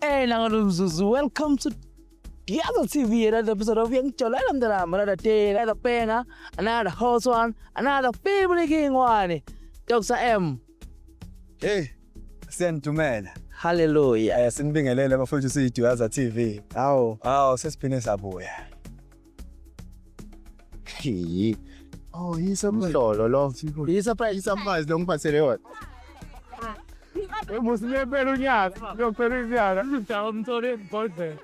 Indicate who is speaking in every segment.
Speaker 1: Hey, nangalo welcome to Duyaza TV, another episode of Uyangijolela Mntanami, another day, another banger, another hot one, another family king one. Dr. M.
Speaker 2: Hey, siyanidumela.
Speaker 1: Hallelujah.
Speaker 2: Sinibingelele bafowethu, siyiDuyaza TV.
Speaker 1: Awu.
Speaker 2: Awu, sesiphinde sabuya.
Speaker 3: Oh, yi-surprise lo.
Speaker 1: Yi-surprise.
Speaker 3: I-surprise lo ngiphathele yona.
Speaker 4: Musimepela unyaka, kuyophela unyaka. Umthole ibhodlela.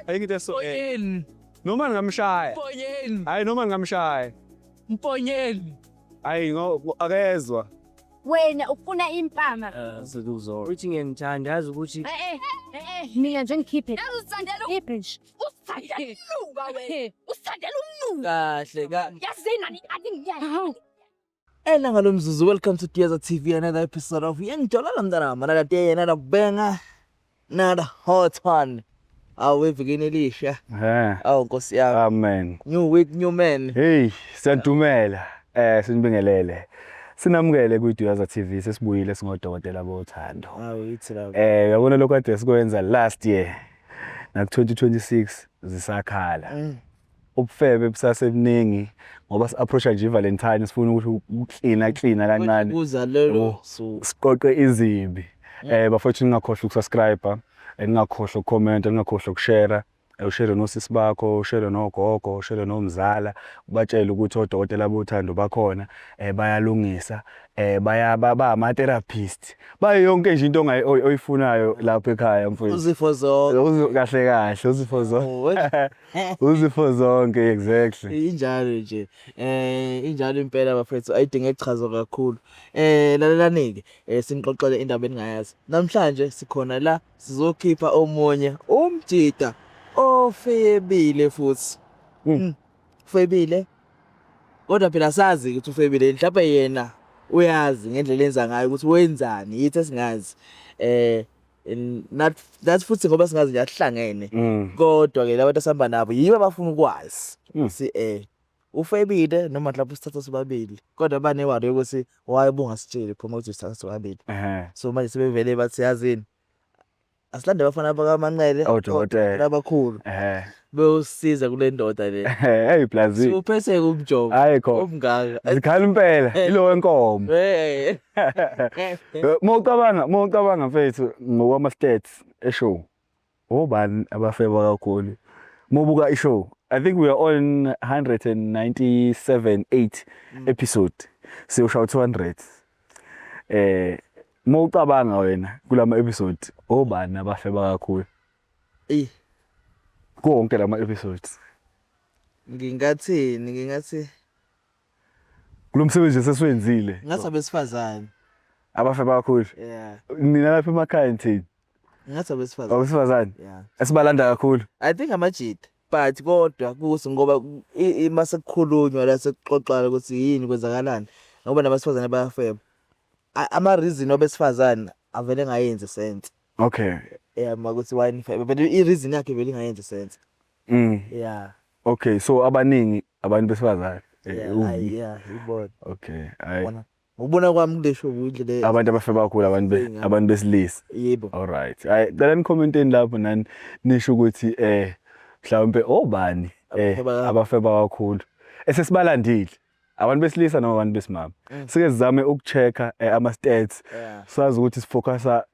Speaker 2: Ayikho into eso.
Speaker 1: Mponyeni.
Speaker 2: Noma ngingamshaya.
Speaker 1: Mponyeni.
Speaker 2: Hayi, noma ngingamshaya.
Speaker 1: Mponyeni.
Speaker 2: Hayi, ngo akezwa.
Speaker 5: Wena ufuna impama.
Speaker 1: Uthi ngiyangithanda, yazi ukuthi
Speaker 5: Eh eh eh mina nje ngikhiphe.
Speaker 6: Uzithandela
Speaker 5: Khiphe nje.
Speaker 6: uzithandela umnuka wena. Uzithandela umnuka.
Speaker 1: Kahle ka.
Speaker 6: Yazini ani ani.
Speaker 1: And nangalo mzuzu, welcome to Duyaza TV, another episode of Uyangijolela Mntanami, another day, another banger, another hot one. Awu, evikini elisha.
Speaker 2: Eh.
Speaker 1: Awu, Nkosi yami.
Speaker 2: Amen.
Speaker 1: New week, new man.
Speaker 2: Hey, siyanidumela. Sinibingelele. Sinamukele kwiDuyaza TV, sesibuyile singodokotela bothando.
Speaker 1: Awu, yithi la.
Speaker 2: Uyabona lokho kade sikwenza last year na 2026 zisakhala. Ubufebe busasebuningi ngoba si-approacha nje iValentine, sifuna ukuthi ukuklina klina kancane.
Speaker 1: Kuza lelo
Speaker 2: Oh.
Speaker 1: suku.
Speaker 2: Siqoqe izibi. Bafowethu, ningakhohlwa ukusubscribe, ningakhohlwa ukucomment, ningakhohlwa ukushare. Ushare nosisi bakho, ushare nogogo, ushare nomzala, ubatshele ukuthi odokotela bothando bakhona, bayalungisa, baya ba ama therapist. Bayo yonke nje into oyifunayo lapha ekhaya, mfowethu.
Speaker 1: Uzifo zonke.
Speaker 2: Kahle kahle uzifo zonke. Uzifo zonke, exactly.
Speaker 1: Injalo nje. Injalo impela bafethu, ayidinge ichazo kakhulu. Lalelani ke, sinixoxele indaba eningayazi. Namhlanje sikhona la sizokhipha omunye umjida ofebile futhi. Ufebile. Kodwa phela sazi ukuthi ufebile, mhlawumbe yena uyazi ngendlela enza ngayo ukuthi wenzani, yithi esingazi. Nathi futhi ngoba singazi nje asihlangene. Kodwa ke labantu asihamba nabo yibo abafuna ukwazi. Si ufebile noma mhlawumbe usithatha sobabili. Kodwa bane-worry yokuthi why ubungasitsheli phuma ukuthi usithatha sobabili. So manje sebevele bathi, yazini, asilande abafana bakaManqele,
Speaker 2: Odokotela.
Speaker 1: abakhulu beyosiza kule ndoda le.
Speaker 2: Hey, Blazi.
Speaker 1: Siwuphethe umjovo
Speaker 2: Hayi kho.
Speaker 1: omngaka.
Speaker 2: Zikhala impela ilo wenkomo. Mawucabanga mfethu, ngokwama stats eshow. Obani abafeba kakhulu? Mobuka ishow. I think we are on 197 8 episode. Siyoshawa 200. Mawucabanga wena kulama episode, obani abafeba kakhulu?
Speaker 1: Eh.
Speaker 2: Konke lama episodes.
Speaker 1: Ngingathini? Ngingathi
Speaker 2: Kulomsebenzi sesiwenzile.
Speaker 1: Ngathi abesifazane.
Speaker 2: Abafeba kakhulu.
Speaker 1: Yeah.
Speaker 2: Nina lapha emakhaya nithini?
Speaker 1: Ngathi abesifazane.
Speaker 2: Abesifazane.
Speaker 1: Yeah.
Speaker 2: Esibalanda kakhulu.
Speaker 1: I think amajita. But kodwa kuthi ngoba mase kukhulunywa la, sekuxoxwa ukuthi yini, kwenzakalani, ngoba nabesifazane bayafeba. Ama reason wabesifazane avele engayenzi sense. Yeah, makuthi why nifebe, but i reason yakhe vele ingayenzi sense. Yeah.
Speaker 2: Okay, so abaningi abantu besifazane.
Speaker 1: Yeah, ayi, yeah, ibona.
Speaker 2: Okay, hayi.
Speaker 1: Bona. Ngokubona kwami kule show indlela
Speaker 2: Abantu abafeba kakhulu abantu abantu besilisa.
Speaker 1: Yebo.
Speaker 2: All right. Hayi, cela ni-commenteni lapho nani nisho ukuthi mhlawumbe obani
Speaker 1: Abafeba
Speaker 2: abafeba kakhulu. Esesibalandile. Abantu besilisa noma abantu besimame. Sike sizame ukuchecka ama stats. Sazi ukuthi sifocusa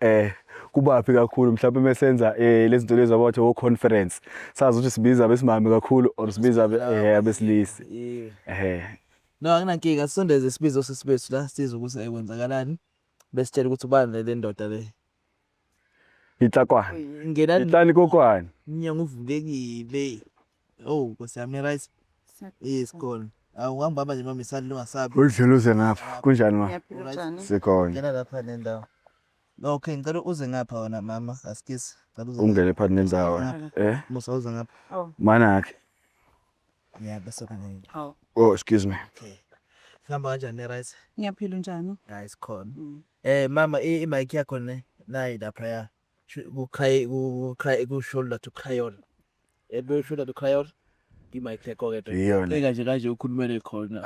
Speaker 2: kubaphi kakhulu, mhlawumbe mesenza lezi zinto lezi abathi o conference. Sazi ukuthi sibiza abesimame kakhulu or sibiza abesilisa.
Speaker 1: Yeah. No, akunankinga, sisondeze isibizo sesibethu la, sizwe ukuthi kwenzakalani. Besitshela ukuthi ubani le ndoda le.
Speaker 2: Itlakwana.
Speaker 1: Ngena
Speaker 2: Itlani kokwane.
Speaker 1: Umnyango uvulekile. Oh, Nkosi yami, right? Yes, khona. Awu, ungangibamba nje mama isandla, ungasabi.
Speaker 2: Udlula uze ngapha. Kunjani ma?
Speaker 7: Ngiyaphila, njani?
Speaker 2: Sikhona.
Speaker 1: Ngena lapha nendawo. Okay, ngicela uze ngapha wena mama, asikisi. Ngicela uze.
Speaker 2: Ungene phakathi nendawo.
Speaker 1: Musa, uze ngapha.
Speaker 7: Oh.
Speaker 2: Manakhe.
Speaker 1: Yeah, bese kana.
Speaker 7: Oh.
Speaker 2: Oh, excuse me.
Speaker 1: Okay. Sihamba kanjani, right?
Speaker 7: Ngiyaphila, njani?
Speaker 1: Hayi, sikhona. Mama, i mic yakho ne nayi lapha ya. Ku cry, ku cry, ku shoulder to cry on. Be shoulder to cry on. I mic yakho ke.
Speaker 2: Iyona.
Speaker 1: Eka nje kanje ukhulumele khona.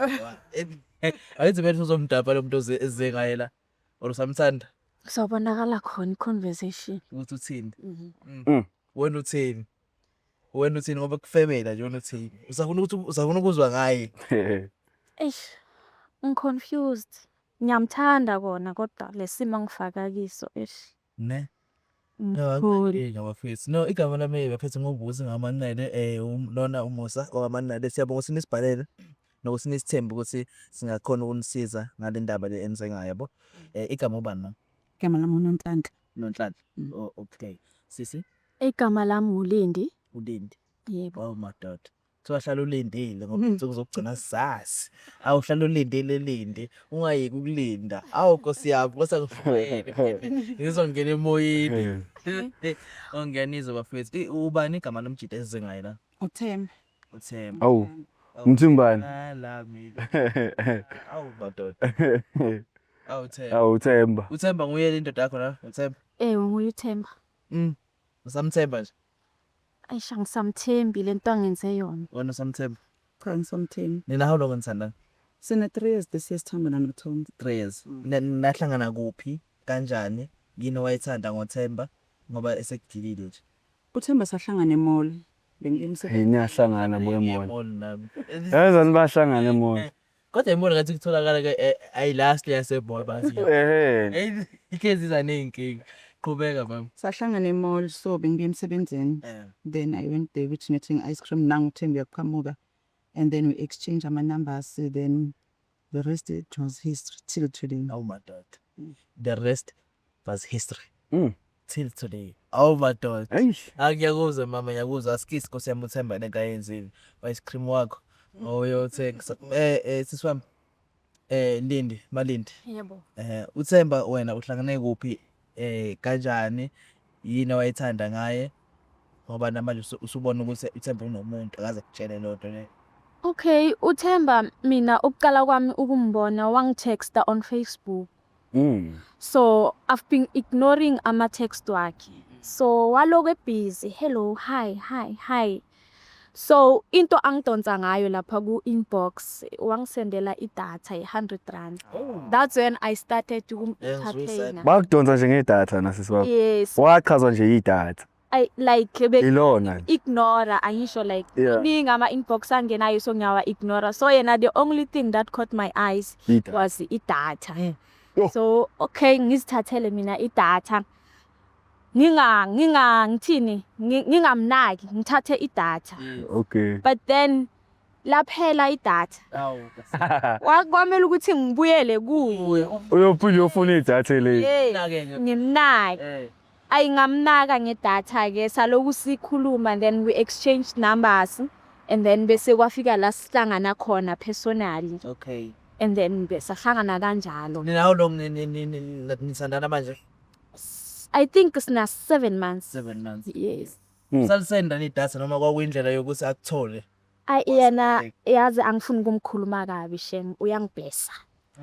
Speaker 1: Ayithi vele uzomdapa lo muntu eze ngaye la. Or usamthanda?
Speaker 6: Sobonakala khona i-conversation.
Speaker 1: Ukuthi uthini? Wena uthini? Wena uthini ngoba kufebela nje wena uthini? Usafuna ukuthi usafuna ukuzwa ngaye.
Speaker 6: Eish, ngi-confused. Ngiyamthanda kona kodwa lesimo angifaka kiso eish.
Speaker 1: Ne?
Speaker 6: Ngikhulu.
Speaker 1: Bafethu. No, igama lami bafethu nguVusi ngamanele lona uMusa wakaManele. Siyabonga ukuthi nisibhalele nokuthi nisithembe ukuthi singakhona ukunisiza ngale ndaba le enize ngayo yabo. Igama ubani ma?
Speaker 7: Igama lami uNonhlanhla.
Speaker 1: Nonhlanhla. Oh, okay. Sisi?
Speaker 6: Igama lami uLindi.
Speaker 1: Ulindi.
Speaker 6: Yebo.
Speaker 1: Oh madoda. Kuthiwa hlala ulindile ngoba insuku zokugcina sazi. Awuhlala ulindile lindi, ungayeki ukulinda. Awu Nkosi yami, Nkosi angifumele. Ngizongena emoyeni. Ongena izwe bafethu. Ubani igama lomjita esize ngaye la?
Speaker 7: UThemba.
Speaker 1: UThemba.
Speaker 2: Awu, Mthimbani.
Speaker 1: La mina. Awu madoda. Awu Themba.
Speaker 2: Awu Themba.
Speaker 1: UThemba nguye indoda yakho la, uThemba.
Speaker 6: Nguye uThemba.
Speaker 1: Usamthemba nje?
Speaker 6: Eish, angisamthembi lento angenze yona.
Speaker 1: Wena usamthemba?
Speaker 7: Cha, ngisamthembi.
Speaker 1: Nina how long nithandana?
Speaker 7: Sine 3 years this year sithandana noThemba.
Speaker 1: 3 years. Nahlangana kuphi? Kanjani? Yini owayethanda ngoThemba ngoba esekugilile nje?
Speaker 7: UThemba sahlangana e-mall. Bengimse.
Speaker 2: Hey, niyahlangana bo e-mall.
Speaker 1: E-mall nami.
Speaker 2: Yazi bahlangana e-mall.
Speaker 1: Kodwa e-mall ngathi kutholakala ke ayi-last yase-mall bathi.
Speaker 2: Ehhe.
Speaker 1: Ihlezi iza ney'nkinga. Qhubeka mama.
Speaker 7: Sahlangana e-mall, so bengibuya emsebenzini. Then I went there ukuthi ngiyothenga ice cream, nangu uThemba uyaqhamuka. And then we exchange ama numbers, then the rest it was history till today.
Speaker 1: Oh madoda. The rest was history. Till today. Oh madoda.
Speaker 2: Eish.
Speaker 1: Angiyakuzwa mama, ngiyakuzwa. Asikisi Nkosi yami uThemba lento ayenzile. Ice cream wakho. Oyothenga. Sisi wami. Lindi, Malindi.
Speaker 6: Yebo.
Speaker 1: uThemba wena uhlangane kuphi, kanjani, yini owayethanda ngaye? Ngoba namanje usubona ukuthi uThemba unomuntu akaze akutshele leyo nto leyo.
Speaker 6: Okay, uThemba mina ukuqala kwami ukumbona wangitexta on Facebook. So I've been ignoring ama text wakhe. So walokhu busy, hello, hi, hi, hi. So into angidonsa ngayo lapha ku inbox, wangisendela idatha ye-100 rand. That's when I started ukum-entertain.
Speaker 2: Bakudonsa nje ngedatha nasisi wakho.
Speaker 6: Yes.
Speaker 2: Wachazwa nje idatha.
Speaker 6: I like be
Speaker 2: Ilona nje.
Speaker 6: Ignore, angisho like ningi ama inbox angenayo, so ngiyawa ignore. So yena the only thing that caught my eyes
Speaker 2: Idatha.
Speaker 6: was idatha.
Speaker 2: Yo.
Speaker 6: So okay, ngizithathele mina idatha. Nginga ngithini, ngingamnaki, ngithathe idatha. But then laphela idatha.
Speaker 1: Awu.
Speaker 6: Kwamele ukuthi ngibuyele kuye.
Speaker 2: Uyophinda uyofuna idatha le.
Speaker 6: Yeah.
Speaker 1: Nake nje.
Speaker 6: Ngimnake. Ayi, ngamnaka ngedatha ke, saloku sikhuluma, then we exchanged numbers and then bese kwafika la sihlangana khona personally. And then besahlangana kanjalo.
Speaker 1: Nina how long nithandana manje?
Speaker 6: I think sina 7 months.
Speaker 1: 7 months.
Speaker 6: Yes.
Speaker 1: Usalisenda idatha noma kwakuyindlela yokuthi akuthole?
Speaker 6: Ayi, yena yazi angifuni ukumkhuluma kabi shem, uyangiblessa.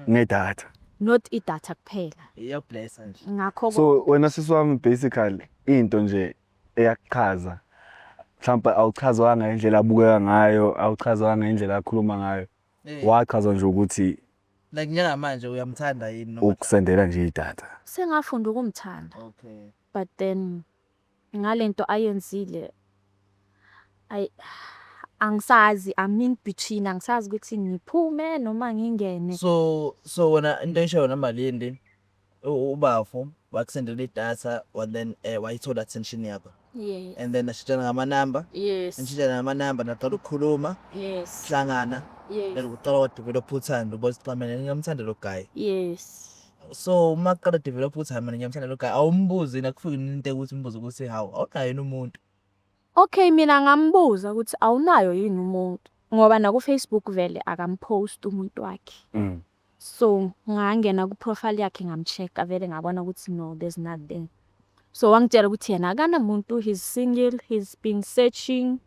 Speaker 2: Ngedatha.
Speaker 6: Not idatha kuphela.
Speaker 1: Iyablessa nje.
Speaker 6: Ngakho
Speaker 2: So wena sisi wami, basically into nje eyakuchaza, mhlawumbe awuchazwanga indlela abukeka ngayo, awuchazwanga indlela akhuluma ngayo. Wachazwa nje ukuthi
Speaker 1: Like njengamanje uyamthanda yini noma?
Speaker 2: Ukusendela nje idatha.
Speaker 6: Sengafunda ukumthanda. But then ngalento ayenzile, ay, angisazi, I'm in between, angisazi ukuthi ngiphume noma ngingene.
Speaker 1: So wena into esho yona Malindi, ubafo wakusendela idatha and then wayithola attention yakho.
Speaker 6: Yes.
Speaker 1: And then nashintshana ngamanamba.
Speaker 6: Yes.
Speaker 1: Nashintshana ngamanamba, naqala ukukhuluma.
Speaker 6: Yes.
Speaker 1: Hlangana.
Speaker 6: Yes.
Speaker 1: Then uqala wa-develop uthando, ubona ukuthi cha, mina ngiyamthanda lo guy.
Speaker 6: Yes.
Speaker 1: So uma kuqala develop uthando, mina ngiyamthanda lo guy, awumbuzi nakufika into ukuthi umbuze ukuthi hawu, awunayo yini umuntu?
Speaker 6: Okay, mina ngambuza ukuthi awunayo yini umuntu, ngoba na ku Facebook vele akampost umuntu wakhe. So ngangena ku profile yakhe, ngamcheck, vele ngabona ukuthi no, there's nothing. So wangitshela ukuthi yena akanamuntu, he's single, he's been searching,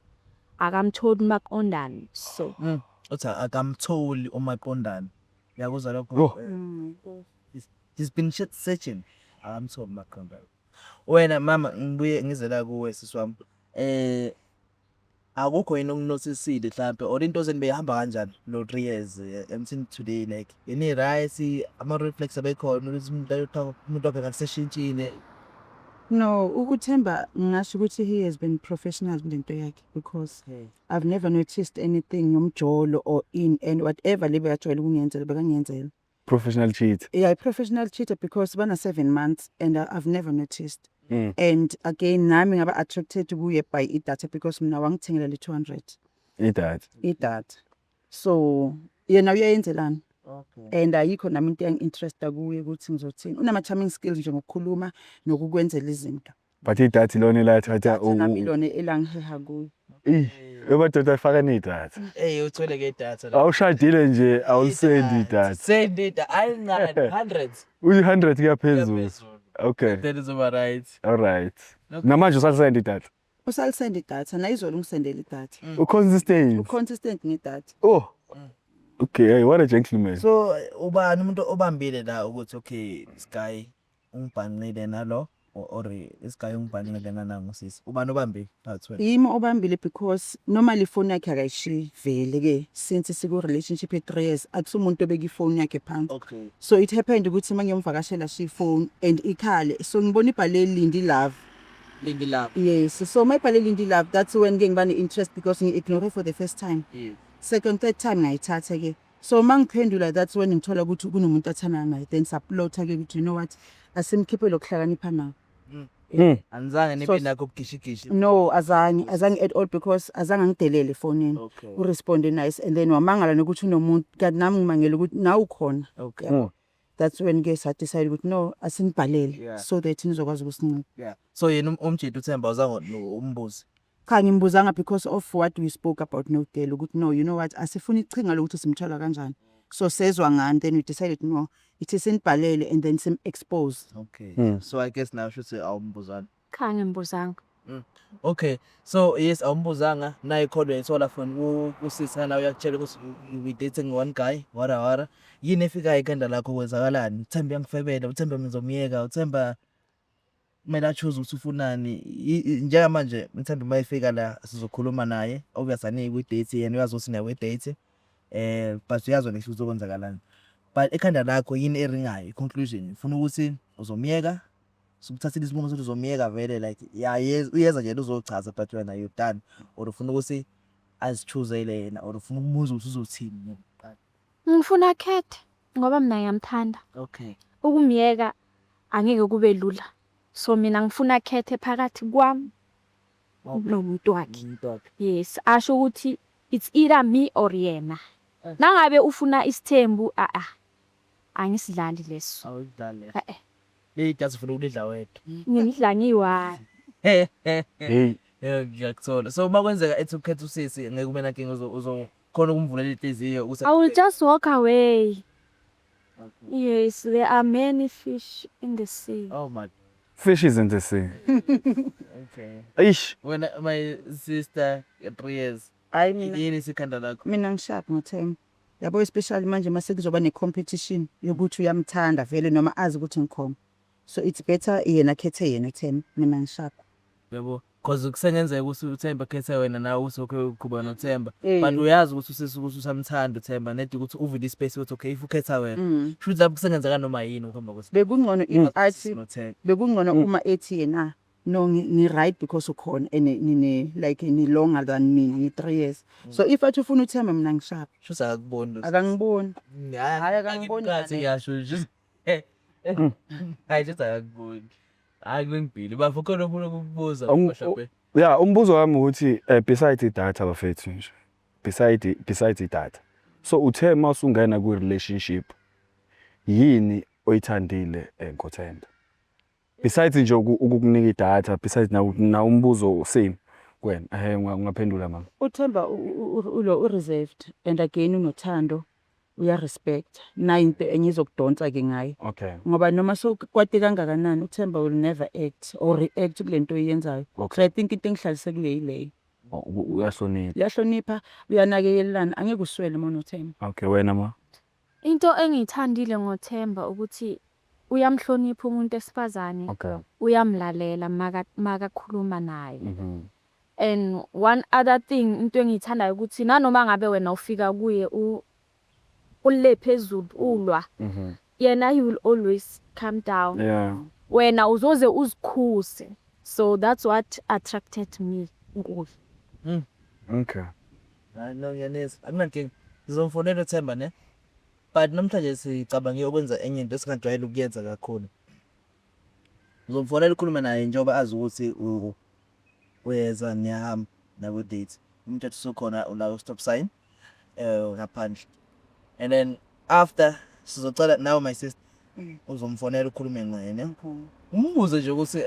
Speaker 6: akamtholi maqondana. So
Speaker 1: Uthi akamtholi umaqondana. Uyakuzwa lokho?
Speaker 2: Yo.
Speaker 1: He's been shit searching. Akamtholi umaqondana. Wena mama, ngibuye ngizela kuwe sisi wami. Akukho yini okunothisile mhlampe or into zeni beyihamba kanjani lo 3 years until today, like ini right, ama red flags abekhona ukuthi umuntu wakhe ngathi seshintshile?
Speaker 7: No, uThemba ngingasho ukuthi he has been professional kulento yakhe because I've never noticed anything ngomjolo or in and whatever le bekajwayele ukungenzela bekangenzela.
Speaker 2: Professional cheat.
Speaker 7: Yeah, professional cheater because bana 7 months and I've never noticed. And again, nami ngaba attracted kuye by idatha because mina wangithengela le 200.
Speaker 2: Idatha.
Speaker 7: Idatha. So yena uyayenzelana. And ayikho nami into yangi-interesta kuye ukuthi ngizothini. Unama-charming skills nje ngokukhuluma nokukwenzela izinto.
Speaker 2: But idatha ilona elathatha.
Speaker 7: Nami ilona elangiheha kuye.
Speaker 2: Emadoda afaka nedatha.
Speaker 1: Hey, uthole ke idatha la.
Speaker 2: Awushadile nje, awulisendi idatha.
Speaker 1: Send it ayincane, hundreds.
Speaker 2: Uyi-100 kuya phezulu.
Speaker 1: Phezulu.
Speaker 2: Okay.
Speaker 1: Then izoba right.
Speaker 2: All right. Namanje usalisenda idatha?
Speaker 7: Usalisenda idatha, nayizolo ungisendela idatha.
Speaker 2: Uconsistent.
Speaker 7: Uconsistent ngedatha.
Speaker 2: Oh. Okay, hey, what a gentleman.
Speaker 1: So ubani umuntu obambile la ukuthi okay, this guy ungibhanqile nalo or this guy ungibhanqile nanangu sisi? Ubani obambile phakathi wena?
Speaker 7: Yimi obambile because normally ifoni yakhe akayishiyi vele ke since siku relationship ye 3 years, akusumuntu obeka ifoni yakhe phansi. So it happened ukuthi mangiyomvakashela shiya ifoni and ikhale, so ngibona ibhale Lindi Love.
Speaker 1: Lindi Love.
Speaker 7: Yes, so mayibhale Lindi Love, that's when ke ngiba ne-interest because ngi-ignore for the first time. Second, third time ngayithatha ke. So mangiphendula, that's when ngithola ukuthi kunomuntu athandana naye, then saplota ke ukuthi you know what, asimkhiphe lokuhlakanipha nawo.
Speaker 1: Anizange nibe nakho ubugishighishi?
Speaker 7: No, azange at all because azange angidelele efonini. Uresponde nice and then wamangala nokuthi unomuntu, kanti nami ngimangele ukuthi nawe ukhona. Yeah. That's when ke sadecide ukuthi no, asinibhalele so that nizokwazi ukusinceda.
Speaker 1: Yeah, so yena umjidi uThemba awuzange umbuze?
Speaker 7: Cha, ngimbuzanga because of what we spoke about nodela ukuthi no, you know what, asifuni ichinga lokuthi simthola kanjani. So sezwa ngani, then we decided no, ithi sinibhalele and then sim expose.
Speaker 1: Okay, so I guess now shuthi awumbuzanga?
Speaker 6: Cha, ngimbuzanga.
Speaker 1: Okay, so yes, awumbuzanga naye call uyayithola from kusisi la, uyakutshela ukuthi we dating one guy, wara wara. Yini efikayo ekhanda lakho? Kwenzakalani? Uthemba uyangifebela, uThemba ngizomyeka, uThemba kumele achoose ukuthi ufunani? Njengamanje uThemba uma efika la sizokhuluma naye, obvious aniyi kwi-date, yena uyazi ukuthi niya kwi-date, but uyazi wena ukuthi kuzokwenzakalani, but ekhanda lakho yini eringayo, i-conclusion? Ufuna ukuthi uzomyeka, sukuthathile isinqumo sokuthi uzomyeka vele, like ya uyeza nje uzochaza, but wena you done, or ufuna ukuthi azichoosele yena, or ufuna ukumuza ukuthi uzothini?
Speaker 6: Ngifuna akhethe ngoba mina ngiyamthanda. Ukumyeka angeke kube lula. So mina ngifuna akhethe phakathi kwami nomuntu wakhe.
Speaker 1: Umuntu wakhe.
Speaker 6: Yes, asho ukuthi it's either me or yena. Nangabe ufuna isithembu, a a angisidlali leso.
Speaker 1: Awudlali leso?
Speaker 6: Eh eh.
Speaker 1: Leli ufuna ukulidla wedwa?
Speaker 6: Ngidla ngiyi-one.
Speaker 2: Hey.
Speaker 1: Yebo, ngiyakuthola. So uma kwenzeka ethi ukhetha usisi, ngeke ube nankinga, uzokhona ukumvulela inhliziyo ukuthi?
Speaker 6: I will just walk away. Yes, there are many fish in the sea.
Speaker 1: Oh my.
Speaker 2: Fishes in the sea.
Speaker 1: Okay.
Speaker 2: Eish.
Speaker 1: Wena, my sister, 3 years.
Speaker 7: Hayi, mina
Speaker 1: Yini isikhanda lakho?
Speaker 7: Mina ngishaphi ngoThemba. Yabo, especially manje mase kuzoba ne-competition yokuthi uyamthanda vele noma azi ukuthi ngikhona. So it's better yena akhethe yena uThemba, mina ngishaphi.
Speaker 1: Yabo, cause kusengenzeka ukuthi uThemba khethe wena, nawe uthi okay, uqhuba noThemba.
Speaker 7: Eh.
Speaker 1: But uyazi ukuthi usisi ukuthi usamthanda uThemba, nedi ukuthi uvule ispace ukuthi okay, if ukhetha wena. Shuthi lapho kusengenzeka noma yini ukuhamba kwesi.
Speaker 7: Bekungcono if athi
Speaker 1: Nothemba.
Speaker 7: Bekungcono uma ethi yena no, ngi-right because ukhona and nine like ni longer than mina ngi 3 years. So if athi ufuna uThemba, mina ngishaphi.
Speaker 1: Shuthi akakuboni lo.
Speaker 7: Akangiboni.
Speaker 1: Hayi,
Speaker 7: Hhayi, akangiboni.
Speaker 1: Ngathi ngiyasho nje. Hayi, shuthi akakuboni. Hayi, kulungile. Bafo, khona ofuna ukukubuza mhlawumbe?
Speaker 2: Yeah, umbuzo wami ukuthi besides idatha, bafethu nje. Besides idatha. So uthe mawusungena ku relationship, yini oyithandile ngoThemba? Besides nje ukukunika idatha, besides na umbuzo same kuwena. Ungaphendula, mama.
Speaker 7: uThemba ulo u-reserved and again unothando, uyarespect. Nayo into enye izokudonsa ke ngaye. Ngoba noma sokwate kangakanani, uThemba will never act or react kule nto oyenzayo. So I think into engihlalise kuye yileyo.
Speaker 2: Oh, uyahlonipha.
Speaker 7: Uyahlonipha, uyanakekelana, angeke uswele uma unoThemba.
Speaker 2: Okay, wena, ma?
Speaker 6: Into engiyithandile ngoThemba ukuthi uyamhlonipha umuntu esifazane, uyamlalela makakhuluma naye. And one other thing into engiyithandayo ukuthi nanoma ngabe wena ufika kuye ule phezulu ulwa, yena he will always calm down. Wena uzoze uzikhuse. So that's what attracted me kuye.
Speaker 2: Okay.
Speaker 1: Hayi no, ngiyanizwa. Akunankinga. Ngizomfonela uThemba ne. But namhlanje sicabange ukwenza enye into esingajwayele ukuyenza kakhulu. Ngizomfonela ukhulume naye njengoba azi ukuthi uyeza niyahamba nabo date. Umthetho usukhona ulawo stop sign ngaphandle. And then after sizocela now my sister uzomfonela ukhulume naye ne. Umbuze nje ukuthi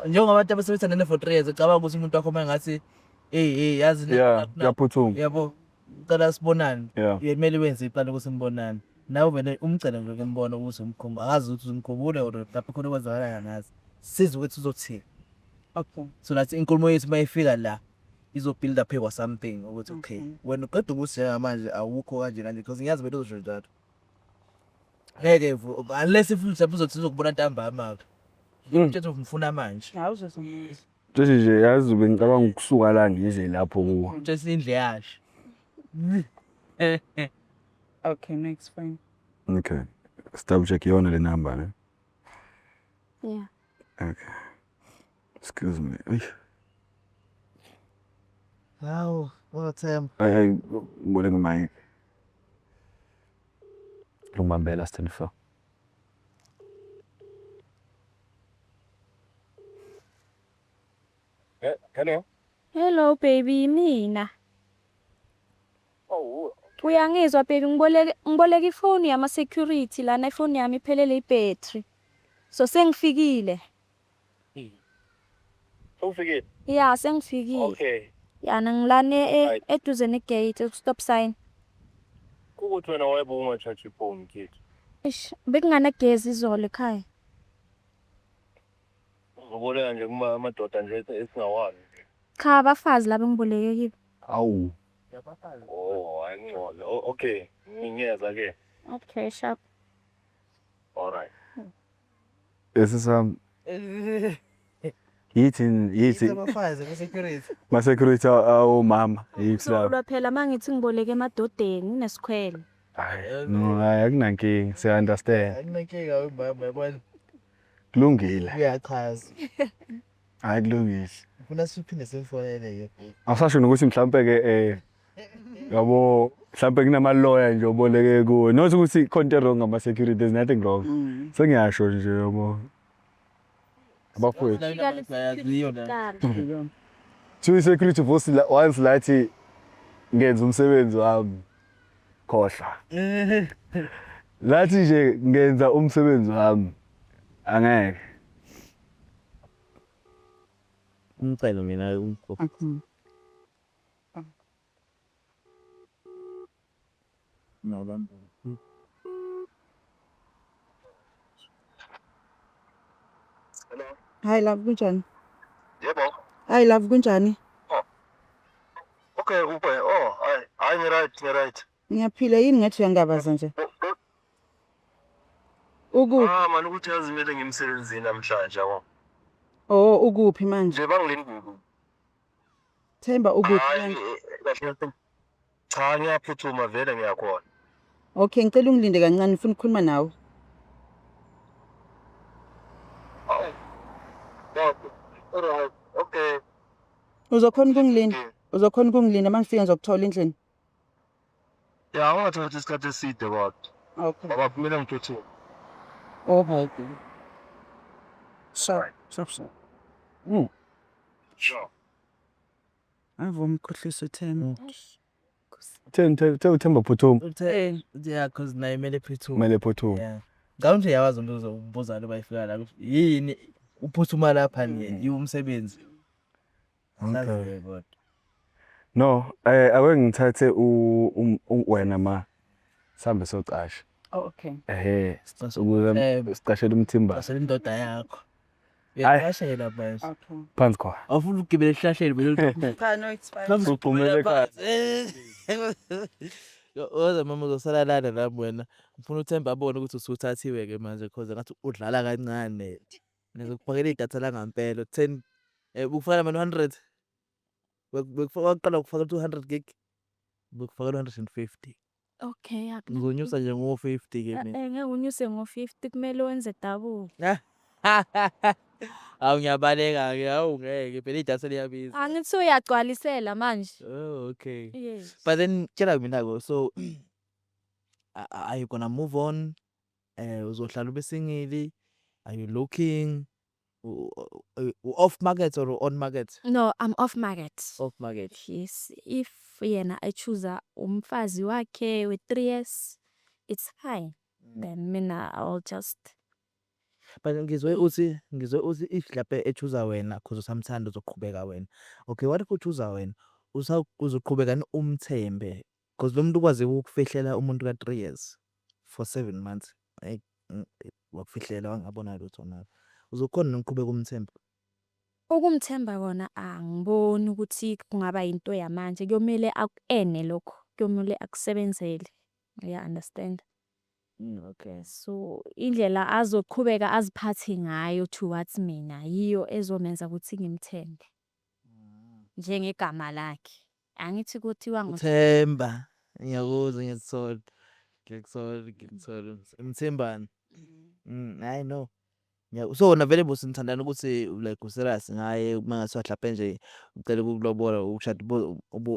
Speaker 1: njengoba abantu abasebethandene for 3 years, ucabanga ukuthi umuntu wakho mangathi hey hey, yazi
Speaker 2: Kuyaphuthuma.
Speaker 1: Yabo, cela sibonane. Kumele wenze iplani ukuthi nibonane. Nawe vele umcele nje ukumbona ukuthi umkhumbu, akazi ukuthi umkhumbule or lapho khona kwenzakala angazi. Sizwe ukuthi uzothini. So that inkulumo yethu mayifika la izo-build up kwa something ukuthi okay, wena uqeda ukuthi njengamanje awukho kanje kanje, because ngiyazi vele uzosho njalo. Ngeke unless if mhlawumbe uzothi uzokubona ntambama ke. Mthetho umfuna manje.
Speaker 7: Awuzozomuza.
Speaker 2: Nje nje yazi bengicabanga ukusuka la ngize lapho kuwo.
Speaker 1: Mthetho indle yasho.
Speaker 7: Okay, next fine.
Speaker 2: Okay. Stop check yona le number ne.
Speaker 6: Yeah.
Speaker 2: Okay. Excuse me. Eish.
Speaker 1: Hawu, uzothemba.
Speaker 2: Ay ay, ngibone ngemic. Lungibambela stand for.
Speaker 4: Hello.
Speaker 6: Hello baby, mina.
Speaker 4: Oh,
Speaker 6: Uyangizwa baby, ngiboleke ifoni yama security lana, ifoni yami iphelele ibhattery. So sengifikile.
Speaker 4: Sewufikile?
Speaker 6: Yeah, sengifikile. Yana ngilane eduze ne-gate, stop sign.
Speaker 4: Kukuthi wena wayebe unga-charge ifoni kid.
Speaker 6: Eish, bekunganagezi izolo ekhaya.
Speaker 4: Uzoboleka nje kuma amadoda nje esingawazi.
Speaker 6: Cha, abafazi laba engiboleke kibo.
Speaker 2: Awu.
Speaker 4: Oh, hayi ngcono. Okay, ngiyeza ke.
Speaker 6: Okay, sharp.
Speaker 4: All right.
Speaker 2: Esisam yithi yithi
Speaker 1: Abafazi be-security.
Speaker 2: Ma security awomama yithi labo.
Speaker 6: Uzolwa phela mangithi ngiboleke emadodeni unesikhwele.
Speaker 2: Hayi no, hayi akunankinga, siya understand.
Speaker 1: Akunankinga wemama, yabona.
Speaker 2: Kulungile.
Speaker 1: Uyachaza.
Speaker 2: Hayi kulungile.
Speaker 1: Ufuna siphinde simfonele ke.
Speaker 2: Awusasho nokuthi mhlambe ke yabo mhlambe kunama lawyer nje oboleke kuwo. Not ukuthi khona into wrong ngama security, there's nothing wrong. Sengiyasho nje yabo. Abafowethu.
Speaker 1: Yaziyo la.
Speaker 2: Two security force once lathi ngenza umsebenzi wami, khohlwa. Lathi nje ngenza umsebenzi wami, angeke.
Speaker 1: Umcelo mina umkho.
Speaker 7: Okay.
Speaker 3: No, bam.
Speaker 4: Hello.
Speaker 7: Hi love, kunjani?
Speaker 4: Yebo.
Speaker 7: Hi love, kunjani?
Speaker 4: Okay, ube. Oh, hayi, hayi ngi-right, ngi-right.
Speaker 7: Ngiyaphila. Yini ngathi uyangabaza nje? Ukuphi?
Speaker 4: Ah, man, ukuthi yazi kumele ngimsebenzini namhlanje yabo.
Speaker 7: Oh, ukuphi manje?
Speaker 4: Nje bangilindile.
Speaker 7: Themba ukuphi
Speaker 4: Hayi,
Speaker 7: manje?
Speaker 4: kahle. Cha, ngiyaphuthuma vele ngiyakhona.
Speaker 7: Okay, ngicela ungilinde kancane, ngifuna ukukhuluma nawe.
Speaker 4: Hawu. Okay. All right. Okay.
Speaker 7: Uzokhona ukungilinda? Uzokhona ukungilinda uma ngifika ngizokuthola endlini?
Speaker 4: Ya, ungathathi isikhathi eside kodwa.
Speaker 7: Okay.
Speaker 4: Ngoba kumele ngiphuthume.
Speaker 7: Oh, hayi. Sharp, sharp, sharp.
Speaker 4: Sure.
Speaker 7: Avuma ukukhohlisa uThemba.
Speaker 2: Uthe uThemba phuthuma.
Speaker 1: Uthe yeah, cause naye kumele phuthume.
Speaker 2: Kumele phuthume.
Speaker 1: Yeah. Ngicabanga ukuthi uyawazi umuntu uzombuza lo bayifika la ukuthi yini uphuthuma lapha ni umsebenzi.
Speaker 2: Okay.
Speaker 1: Kodwa.
Speaker 2: No, ake ngithathe wena ma sihambe socasha.
Speaker 7: Oh, okay.
Speaker 2: Ehhe, ukuze sicashele umthimba.
Speaker 1: Qashela indoda yakho.
Speaker 2: Hayi.
Speaker 1: Uyaqashela manje.
Speaker 7: Okay.
Speaker 2: Phansi khona.
Speaker 1: Awufuni ukugibela esihlahleni vele.
Speaker 7: Cha, no, it's fine.
Speaker 2: Ugxumele ekhaya.
Speaker 1: Woza mama, uzosala lana nami wena. Ngifuna uThemba abone ukuthi usuthathiwe ke manje, cause ngathi udlala kancane. Ngizokufakela idatha la ngampela 10. Bukufakela mina 100. Waqala ukufaka 200 gig. Bukufakela 150.
Speaker 6: Okay,
Speaker 1: Ngizonyusa nje ngo 50 ke mina.
Speaker 6: Ngeke unyuse ngo-50, kumele wenze double.
Speaker 1: Hawu, ngiyabaleka ke, hawu ngeke phela, idatha liyabiza.
Speaker 6: Angithi uyagcwalisela manje.
Speaker 1: Oh, okay.
Speaker 6: Yes.
Speaker 1: But then tshela mina ko, so are you gonna move on? Uzohlala ube single? Are you looking? Off market or on market?
Speaker 6: No, I'm off market.
Speaker 1: Off market.
Speaker 6: Yes, if yena e-choose umfazi wakhe with 3 years, it's fine. Then mina I'll just
Speaker 1: But ngizwe uthi if mhlambe e-choose wena 'cause usamthanda, uzoqhubeka wena. Okay, what if u-choose wena? Uzoqhubeka umthembe? 'Cause lo muntu ukwazi ukufihlela umuntu ka 3 years for 7 months. Hey, wakufihlela wangabona lutho nawe. Uzokhona nokuqhubeka umthembe?
Speaker 6: Ukumthemba kona angiboni ukuthi kungaba into yamanje, kuyomele aku-earn lokho, kuyomele akusebenzele, uya-understand?
Speaker 1: Okay.
Speaker 6: So indlela azoqhubeka aziphathe ngayo towards mina yiyo ezomenza ukuthi ngimthembe. Njengegama lakhe. Angithi kuthiwa
Speaker 1: Uthemba. Ngiyakuzwa, ngiyakuthola. Ngiyakuthola, ngiyakuthola. Mthembani. I know. Yeah, so wena vele bosenithandana ukuthi like u-serious ngaye, uma ngathiwa hlampe nje ucela ukukulobola, ukushada?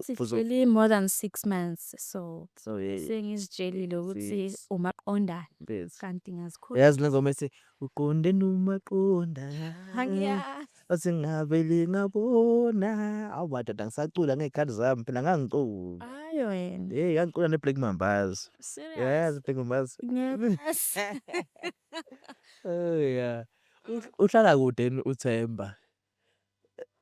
Speaker 6: Sihleli more than 6 months, so
Speaker 1: So yeah.
Speaker 6: sengizitshelile ukuthi
Speaker 1: Six.
Speaker 6: umaqondana
Speaker 1: Yes.
Speaker 6: kanti ngazikhuluma.
Speaker 1: Yazi le ngoma ethi uqonde nomaqonda.
Speaker 6: Angiyazi.
Speaker 1: Athi ngavele ngabona. Awu madoda, ngisacula ngey'khathi zami phela, ngangicula.
Speaker 6: Hayi wena.
Speaker 1: Hey, ngangicula ne-Black Mambazo.
Speaker 6: Serious?
Speaker 1: Yayazi i-Black Mambazo?
Speaker 6: Ngiyazi.
Speaker 1: Oh yeah. Uhlala kude yini uThemba?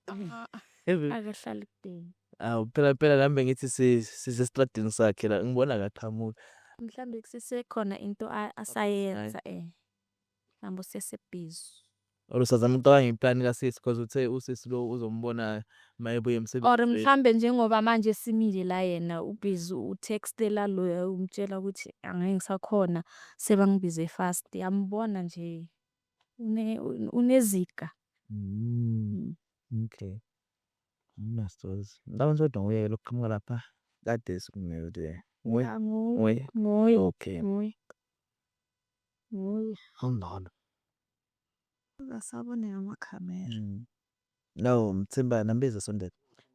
Speaker 6: Akahlali kudeni.
Speaker 1: Awu phela phela, nami bengithi sisestradini sakhe la, ngibona akaqhamuki.
Speaker 6: Mhlambe kusesekhona into asayenza, mhlawumbe usese-busy.
Speaker 1: Or usazama ukucabanga iplani kasisi, because uthe usisi lo uzombona mayebuya
Speaker 6: Or
Speaker 1: emsebenzini.
Speaker 6: Mhlambe njengoba manje simile la, yena u-busy u-textela loya, umtshela ukuthi angeke ngisakhona, sebangibize fast, yambona nje uneziga.
Speaker 1: Okay. Anginastozi. Ngicabanga ukuthi kodwa nguye lo oqhamuka lapha. Kade sikumele. Nguye.
Speaker 6: Ya, nguye.
Speaker 1: Nguye.
Speaker 6: Nguye.
Speaker 1: Okay.
Speaker 6: Nguye. Nguye.
Speaker 1: Awungcono.
Speaker 7: Asabone ngamakhamera.
Speaker 1: No, Mthemba nambiza sondela.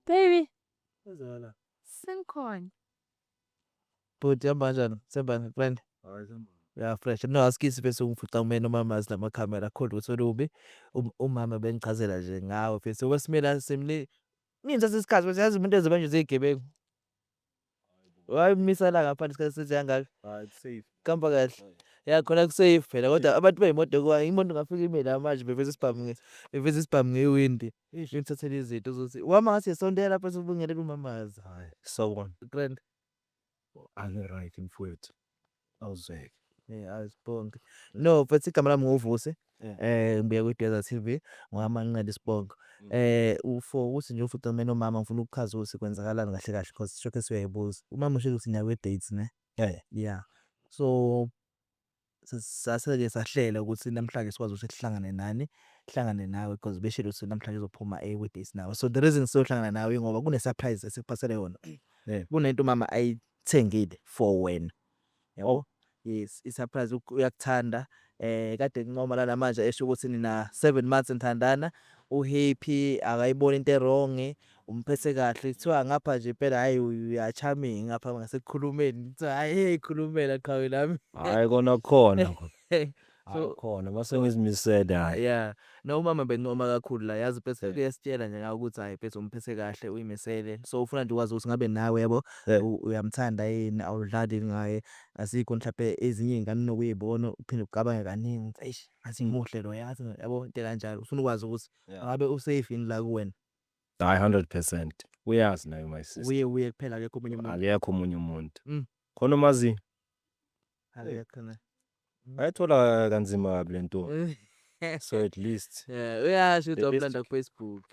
Speaker 6: Baby, sengikhona.
Speaker 1: Bhuti, hamba kanjani? Mthemba, friend. Ya, fresh. No, asikisi bese ungifica kumina umama namakhamera akho lutho olubi. Umama bengichazela nje ngawe mfethu. Okwesimila simli. Ngithatha isikhathi bese yazi umuntu ezoba nje ziyigebengu. Wayimisa la ngaphandle isikhathi esithi kangaka.
Speaker 2: Hayi, it's safe.
Speaker 1: Kuhamba kahle. Ya, khona ku-safe phela, kodwa abantu bey'moto, kwa imoto ingafika ime la manje beveza isibhamu ngewindi. Ikuthathele izinto, uzothi uhamba ngathi uyasondela lapha ubingelela umamazi.
Speaker 2: Hayi, sawubona.
Speaker 1: Grand.
Speaker 2: Angi-right mfowethu. Awuzweke.
Speaker 1: Yeah, asibonge. No, mfethu, igama lami nguVusi. Ngibuya kwi-Dweza TV, ngowamaNcele isibongo. For ukuthi nje ufice mina nomama, ngifuna ukuchaza ukuthi kwenzakalani kahle kahle, because shokhe siyayibuza. Umama ushilo ukuthi niya kwi-date ne?
Speaker 2: Yeah.
Speaker 1: Yeah. So sase-ke sahlela ukuthi namhlanje sikwazi ukuthi sihlangane nani, sihlangane nawe, because beshilo ukuthi namhlanje uzophuma kwi-date nawe. So the reason sizohlangana nawe ingoba kune-surprise esikuphathele yona. Kunento umama ayithengile for wena. Yabo? Yes, i-surprise, uyakuthanda. Kade ngincoma la namanje, esho ukuthi nina 7 months nithandana, u-happy, akayiboni into e-wrong, umphethe kahle. Kuthiwa ngapha nje impela, hhayi, uya charming ngapha ngasekukhulumeni. Kuthiwa hhayi, uyayikhulumela qhawe lami.
Speaker 2: Hayi, kona khona.
Speaker 1: So
Speaker 2: Khona mase ngizimisele, hayi.
Speaker 1: Yeah. No, umama bencoma kakhulu la, yazi, bese uyasitshela nje ngawe ukuthi hhayi mfethu, umphethe kahle, uyimisele. So ufuna nje ukwazi ukuthi ngabe nawe, yabo, uyamthanda yini, awudlali yini ngaye, azikho mhlampe ezinye iy'ngane onokuyibona uphinde ucabange kaningi ukuthi eish, ngathi muhle lo, yazi, yabo, into ekanjalo. Ufuna ukwazi ukuthi ngabe u-safe yini la kuwena.
Speaker 8: Hayi, 100%. Uyazi naye my sister.
Speaker 1: Uye uye kuphela, akekho omunye umuntu?
Speaker 8: Akekho omunye umuntu. Khona umazi
Speaker 1: Akekho ne.
Speaker 8: Wayithola kanzima kabi le ntombi. So at least
Speaker 1: Yeah, uyasho ukuthi
Speaker 8: The best-
Speaker 1: wamlanda ku-Facebook.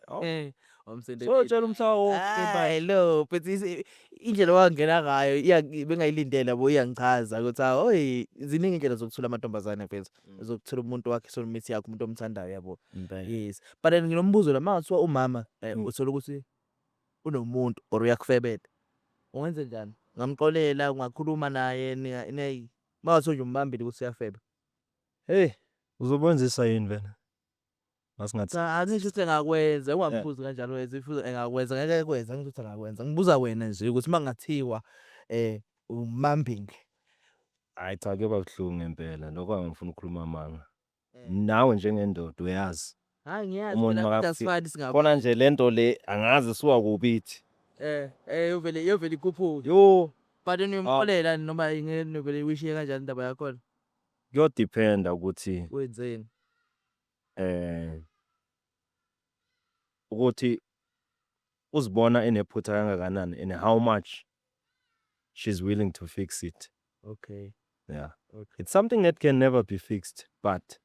Speaker 8: Oh.
Speaker 1: Wamsende.
Speaker 8: So tshela umhlaba wonke.
Speaker 1: Hayi lo, but indlela owangena ngayo bengayilindele yabo, iyangichaza ukuthi hawu, oyi, ziningi indlela zokuthula amantombazane, mfethu, zokuthula umuntu wakhe, soulmate yakho, umuntu omthandayo, yabo. Yes. But then nginombuzo la: mangathiwa umama uthola ukuthi unomuntu or uyakufebela, ungenze njani? Ungamxolela? Ungakhuluma naye? Mangathiwa nje umbambile ukuthi uyafeba?
Speaker 8: Hey, uzokwenzisa yini vele? Masingathi
Speaker 1: Cha, angisho ukuthi engakwenza, ungambuzi kanjalo wena, if engakwenza, ngeke ekwenze, angisho ukuthi angakwenza. Ngibuza wena nje ukuthi mangathiwa umbambile.
Speaker 8: Hayi cha, kuyoba buhlungu ngempela. Lokho angifuni ukukhuluma amanga. Nawe njengendoda uyazi.
Speaker 1: Hayi, ngiyazi
Speaker 8: Umuntu
Speaker 1: phela
Speaker 8: makafika-
Speaker 1: asifani singaba.
Speaker 8: Khona nje lento le angazi suka kuphi ithi.
Speaker 1: Yovele ikhuphuke.
Speaker 8: Yo,
Speaker 1: But then uyomxolela noma ingene vele uyishiye kanjani indaba yakhona?
Speaker 8: Kuyodependa ukuthi
Speaker 1: Wenzeni?
Speaker 8: Ukuthi uzibona enephutha kangakanani and how much she's willing to fix it. Yeah. It's something that can never be fixed, but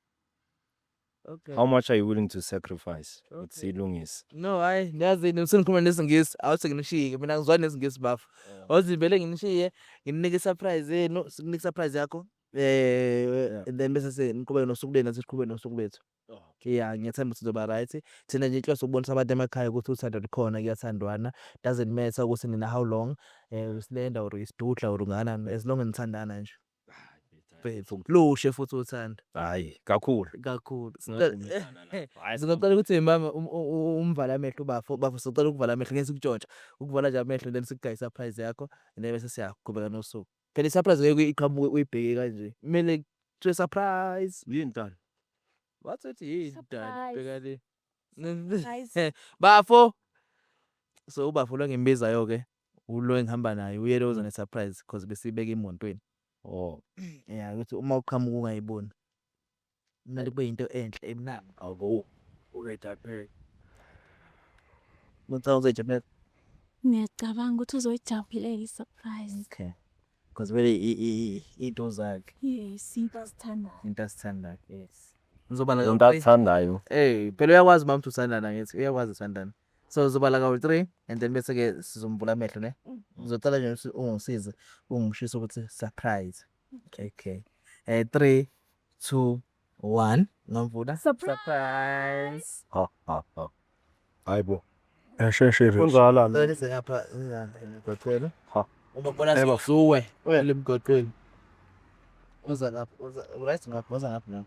Speaker 8: how much are you willing to sacrifice ukuthi siyilungise?
Speaker 1: No, hayi, niyazini, usengikhuluma nesiNgisi, awuthi nginishiye mina, ngizwa nesiNgisi, bafo. Awuthi vele nginishiye, ngininike i-surprise yenu, sikunike i-surprise yakho. And then bese seniqhubeke nosuku lwenu, nathi siqhubeke nosuku lwethu. Yeah, ngiyathemba ukuthi uzoba right. Thina nje inhloso ukubonisa abantu emakhaya ukuthi uthando lukhona, kuyathandwana. Doesn't matter ukuthi nina how long, usilenda or isidudla or ungakanani, as long nithandana nje. Mfethu, lushe futhi uthando.
Speaker 8: Hayi, kakhulu.
Speaker 1: Kakhulu.
Speaker 8: Singavumelana lapho. Hhayi,
Speaker 1: Sizocela ukuthi mama umvale amehlo ubafo, bafo, sizocela ukuvala amehlo, ngeke sikutshontshe. Ukuvala nje amehlo, then sikugaye i-surprise yakho and then bese siyaqhubeka nosuku. Phela i-surprise ngeke iqhamuke uyibheke kanje. Kumele kuthiwe surprise.
Speaker 8: Yini ntwana?
Speaker 1: Wathi uthi yini dani?
Speaker 6: Surprise.
Speaker 1: Bheka le.
Speaker 6: Surprise.
Speaker 1: Bafo. So ubafo lo engimbizayo ke ulo engihamba naye, uye lo oza ne-surprise because besiyibeka emontweni. Yeah, ukuthi uma uqhamuka ungayiboni. Kumele kube yinto enhle emnandi.
Speaker 8: Abo. Uyayithaphela.
Speaker 1: Ngicabanga uzoyijabulela.
Speaker 6: Ngiyacabanga ukuthi uzoyijabulela i-surprise.
Speaker 1: Okay. Because vele into zakhe,
Speaker 6: Yes, into azithandayo.
Speaker 1: Into asithandayo. Yes. Ngizobala
Speaker 8: Into
Speaker 1: ka-three.
Speaker 8: athandayo.
Speaker 1: Eh, phela uyakwazi mama ukuthi uthandana, ngithi uyakwazi uthandana. So uzobala kawu-3 and then bese ke sizomvula amehlo, ne. Ngizocela nje ukuthi ungisize ungishise ukuthi surprise. Okay. 3 2 1, ngamvula.
Speaker 6: Surprise!
Speaker 1: Surprise.
Speaker 8: Ha ha ha. Hayibo.
Speaker 2: Sheshe.
Speaker 8: Kunjalo.
Speaker 1: Cela nize ngapha emgwaqweni.
Speaker 8: Ha.
Speaker 1: Uma kubona sisuwe emgwaqweni. Uza ngapha, uza right ngapha, uza ngapha la.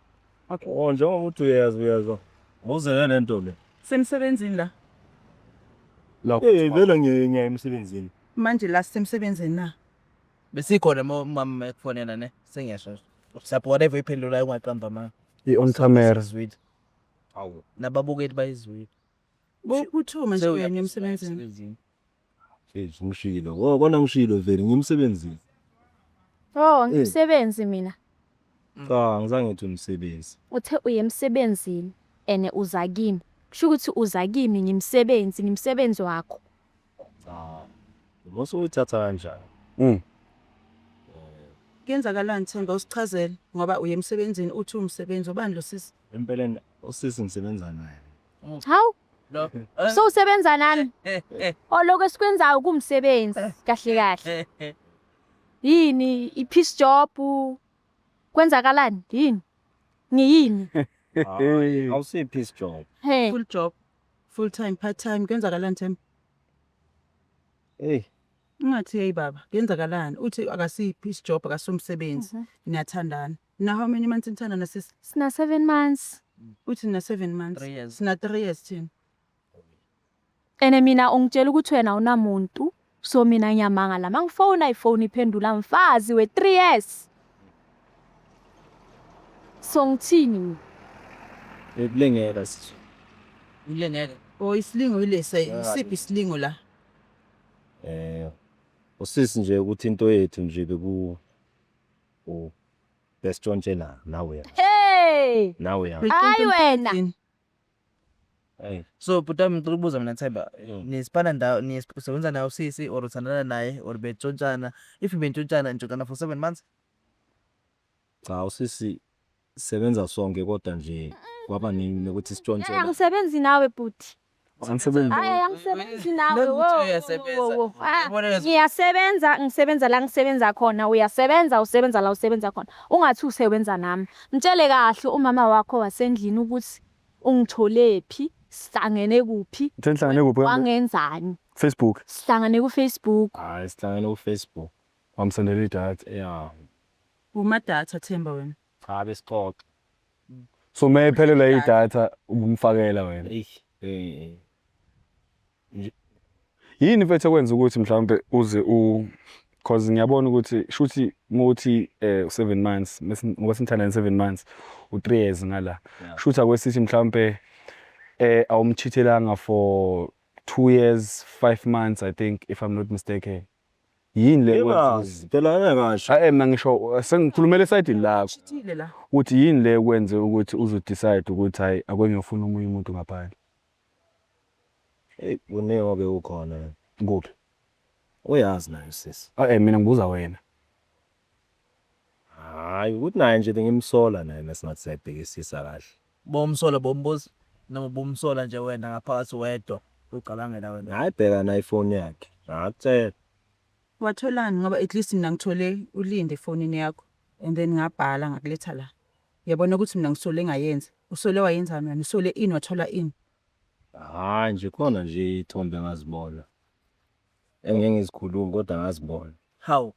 Speaker 8: Oh, njengoba uthi uyezwa uyezwa. Awuzele lento le.
Speaker 7: Semsebenzini la.
Speaker 8: Eh, vele ngiya emsebenzini.
Speaker 7: Manje la sisemsebenzini na?
Speaker 1: Besikhona mama ekufonela, ne. Sengiyasho. Mhlawumbe whatever iphendulayo, ungaqamba amanga.
Speaker 2: I-on camera.
Speaker 1: Sizwile.
Speaker 8: Awu.
Speaker 1: Nababukeli bayizwile.
Speaker 7: Uthuma nje uya emsebenzini.
Speaker 1: Emsebenzini.
Speaker 8: Hey, ngishilo. Oh, kona ngishilo vele ngimsebenzini.
Speaker 6: Oh, ngimsebenzi mina.
Speaker 8: Cha, ngizange ngithi umsebenzi.
Speaker 6: Uthe uye emsebenzini ene uza kimi. Kusho ukuthi uza kimi ngimsebenzi, ngimsebenzi wakho.
Speaker 8: Cha. Mosuyithatha kanjani?
Speaker 7: Kuyenzakalani, Themba, usichazele ngoba uye emsebenzini, uthi umsebenzi ubani lo sisi?
Speaker 8: Empeleni usisi ngisebenza naye.
Speaker 6: Hawu,
Speaker 1: Lo.
Speaker 6: so usebenza nami? Oloko esikwenzayo kumsebenzi kahle kahle. Yini i-piece job? Kwenzakalani? Yini? Ngiyini?
Speaker 8: Awusi piece job.
Speaker 6: Hey,
Speaker 7: Full job, full time, part time, kuyenzakalani, Themba?
Speaker 8: Hey,
Speaker 7: Ungathi hey baba, kuyenzakalani? Uthi akasiphi job, akasumsebenzi. Niyathandana. Na how many months nithandana, sisi?
Speaker 6: Sina 7 months.
Speaker 7: Uthi na 7 months.
Speaker 1: 3 years.
Speaker 7: Sina 3 years thina.
Speaker 6: Ene mina ungitshela ukuthi wena awunamuntu. So mina ngiyamangala mangifona ifoni iphendula mfazi we 3 years. So ngithini mina?
Speaker 8: Ekulengela sisi.
Speaker 1: Ulengeke.
Speaker 7: Oh, isilingo ilesa, isiphi isilingo la?
Speaker 8: Usisi nje ukuthi into yethu nje beku o besitshontshela nawe ya.
Speaker 6: Hey!
Speaker 8: Nawe ya.
Speaker 6: Hayi wena.
Speaker 8: Hey.
Speaker 1: So bhuti wami, ngicela ukubuza mina, Themba, nisipana ndawo, nisebenza naye usisi or uthandana naye or betshontshana? If bentshontshana, nitshontshana for 7 months?
Speaker 8: Cha, usisi Sebenza sonke kodwa nje kwaba nokuthi sitshontshela.
Speaker 6: Angisebenzi nawe bhuti.
Speaker 2: Angisebenzi.
Speaker 6: Hayi, angisebenzi nawe.
Speaker 1: Nokuthi
Speaker 6: Wo,
Speaker 1: uyasebenza.
Speaker 6: wo, wo, wo. Ah,
Speaker 1: Yabona lezo-
Speaker 6: ngiyasebenza, ngisebenza la ngisebenza khona. Uyasebenza, usebenza la usebenza khona. Ungathi usebenza nami. Mtshele kahle umama wakho wasendlini ukuthi ungitholephi, sihlangene kuphi,
Speaker 2: Senihlangene kuphi?
Speaker 6: wangenzani.
Speaker 2: Facebook.
Speaker 6: Sihlangene ku-Facebook.
Speaker 8: Hayi, sihlangene ku-Facebook.
Speaker 2: Wamsendela idatha.
Speaker 8: Yeah.
Speaker 7: Umadatha Themba wena.
Speaker 8: Cha, besixoxa.
Speaker 2: So mayiphelelwa idatha ubumfakela wena.
Speaker 8: Eish. Eh.
Speaker 2: Yini mfethu ekwenza ukuthi mhlawumbe uze u cause ngiyabona ukuthi shuthi muthi 7 months ngoba sinithandane 7 months u 3 years ngala. Shuthi akwesithi mhlawumbe awumchithelanga for 2 years 5 months, I think, if I'm not mistaken. Yini le ekwenza
Speaker 8: Ngingazi phela, ngeke.
Speaker 2: Ah, mina ngisho sengikhulumela esayidini lakho.
Speaker 7: Cheatile la.
Speaker 2: Ukuthi yini le ekwenze ukuthi uzo decide ukuthi hayi, ake ngiyofuna omunye umuntu ngaphandle?
Speaker 8: Hey, kuningi obe ukhona.
Speaker 2: Kuphi?
Speaker 8: Uyazi nayo sisi.
Speaker 2: Ah, mina ngibuza wena.
Speaker 8: Hayi, ukuthi naye nje ngimsola naye mesingathi siyayibhekisisa kahle.
Speaker 1: Bomsola, bombuza noma bomsola nje wena ngaphakathi wedwa ucabangela wena?
Speaker 8: Hayi, bheka na ifoni yakhe. Ngakutshela.
Speaker 7: Watholani? Ngoba at least mina ngithole ulinde efonini yakho and then ngabhala ngakuletha la. Uyabona ukuthi mina ngisole ngayenza. Usole wayenzani wena? Usole ini, wathola ini?
Speaker 8: Hayi nje, khona nje ithombe engazibona. Engeke ngizikhulume kodwa ngazibona.
Speaker 1: Hawu,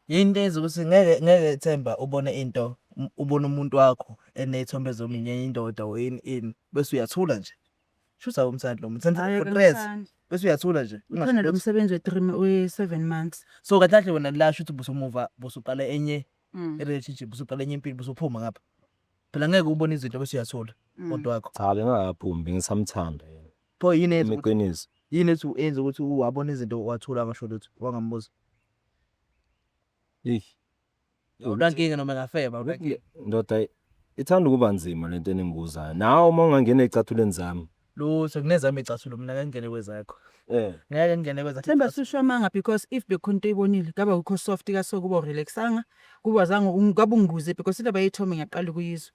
Speaker 1: yini into eyenza ukuthi ngeke Themba ubone into, ubone umuntu wakho eney'thombe zomunye indoda or ini ini bese uyathula nje? Shuthi awumthandi lo muntu
Speaker 7: Hayi,
Speaker 1: for 3 years
Speaker 7: akamthandi.
Speaker 1: bese uyathula nje.
Speaker 7: Uthanda lo msebenzi we-3, we-7 months.
Speaker 1: So kahle kahle wena la shuthi ubusumuva, busuqala enye i-relationship, busuqala enye impilo, busuphuma ngapha. Phela ngeke ubone izinto bese uyathula umuntu wakho.
Speaker 8: Cha, bengakaphumi, bengisamthanda yena.
Speaker 1: Pho yini eyenza ukuthi
Speaker 8: Iqiniso.
Speaker 1: Yini ethi yenza ukuthi wabona izinto wathula, ngasho lutho, wangambuza?
Speaker 8: Eish.
Speaker 1: Awunankinga noma engafeba, awunankinga?
Speaker 8: Ndoda, ithanda ukuba nzima lento eningibuzayo. Nawe uma ungangena ey'cathulweni zami.
Speaker 1: Lutho, kunezami iy'cathulo, mina ngeke ngingene kwezakho. Ngeke ngingene kwezakho.
Speaker 7: Themba, susho amanga, because if bekhona into oyibonile ngabe ukho soft kaso kuba relaxanga kuba zange ngabe ungibuze, because indaba yey'thombe ngiyaqala ukuyizwa.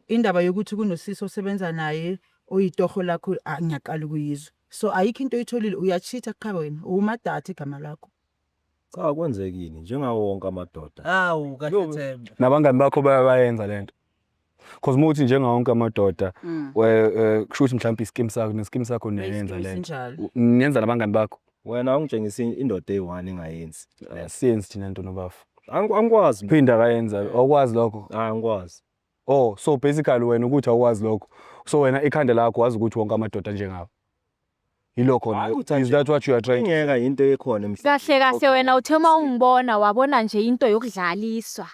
Speaker 7: Indaba yokuthi kunosisi osebenza naye oyitoho lakho, ah, ngiyaqala ukuyizwa. So ayikho into oyitholile, uyachitha qha wena, umadatha igama lakho.
Speaker 8: Cha, kwenzekile njengawo wonke amadoda.
Speaker 1: Hawu, kahle Themba.
Speaker 2: Nabangani bakho bayayenza lento? Cause uma uthi njengawo wonke amadoda, kusho ukuthi mhlawumbe iskim sakho neskim sakho niyayenza lento.
Speaker 7: Sinjalo.
Speaker 2: Niyenza nabangani bakho?
Speaker 8: Wena ungitshengisa indoda eyi-one engayenzi.
Speaker 2: Asiyenzi thina nto nobafu.
Speaker 8: Angikwazi.
Speaker 2: Phinda akayenza, awukwazi lokho?
Speaker 8: Hayi, angikwazi.
Speaker 2: Oh, so basically wena ukuthi awukwazi lokho. So wena ikhanda lakho wazi ukuthi wonke amadoda njengawe. Yilokho
Speaker 8: Hayi,
Speaker 2: na?
Speaker 8: ukuthi
Speaker 2: Is that what you are trying?
Speaker 8: Ingeka into ekhona emhlabeni.
Speaker 6: Kahle kahle wena uthe uma ungibona wabona nje into yokudlaliswa.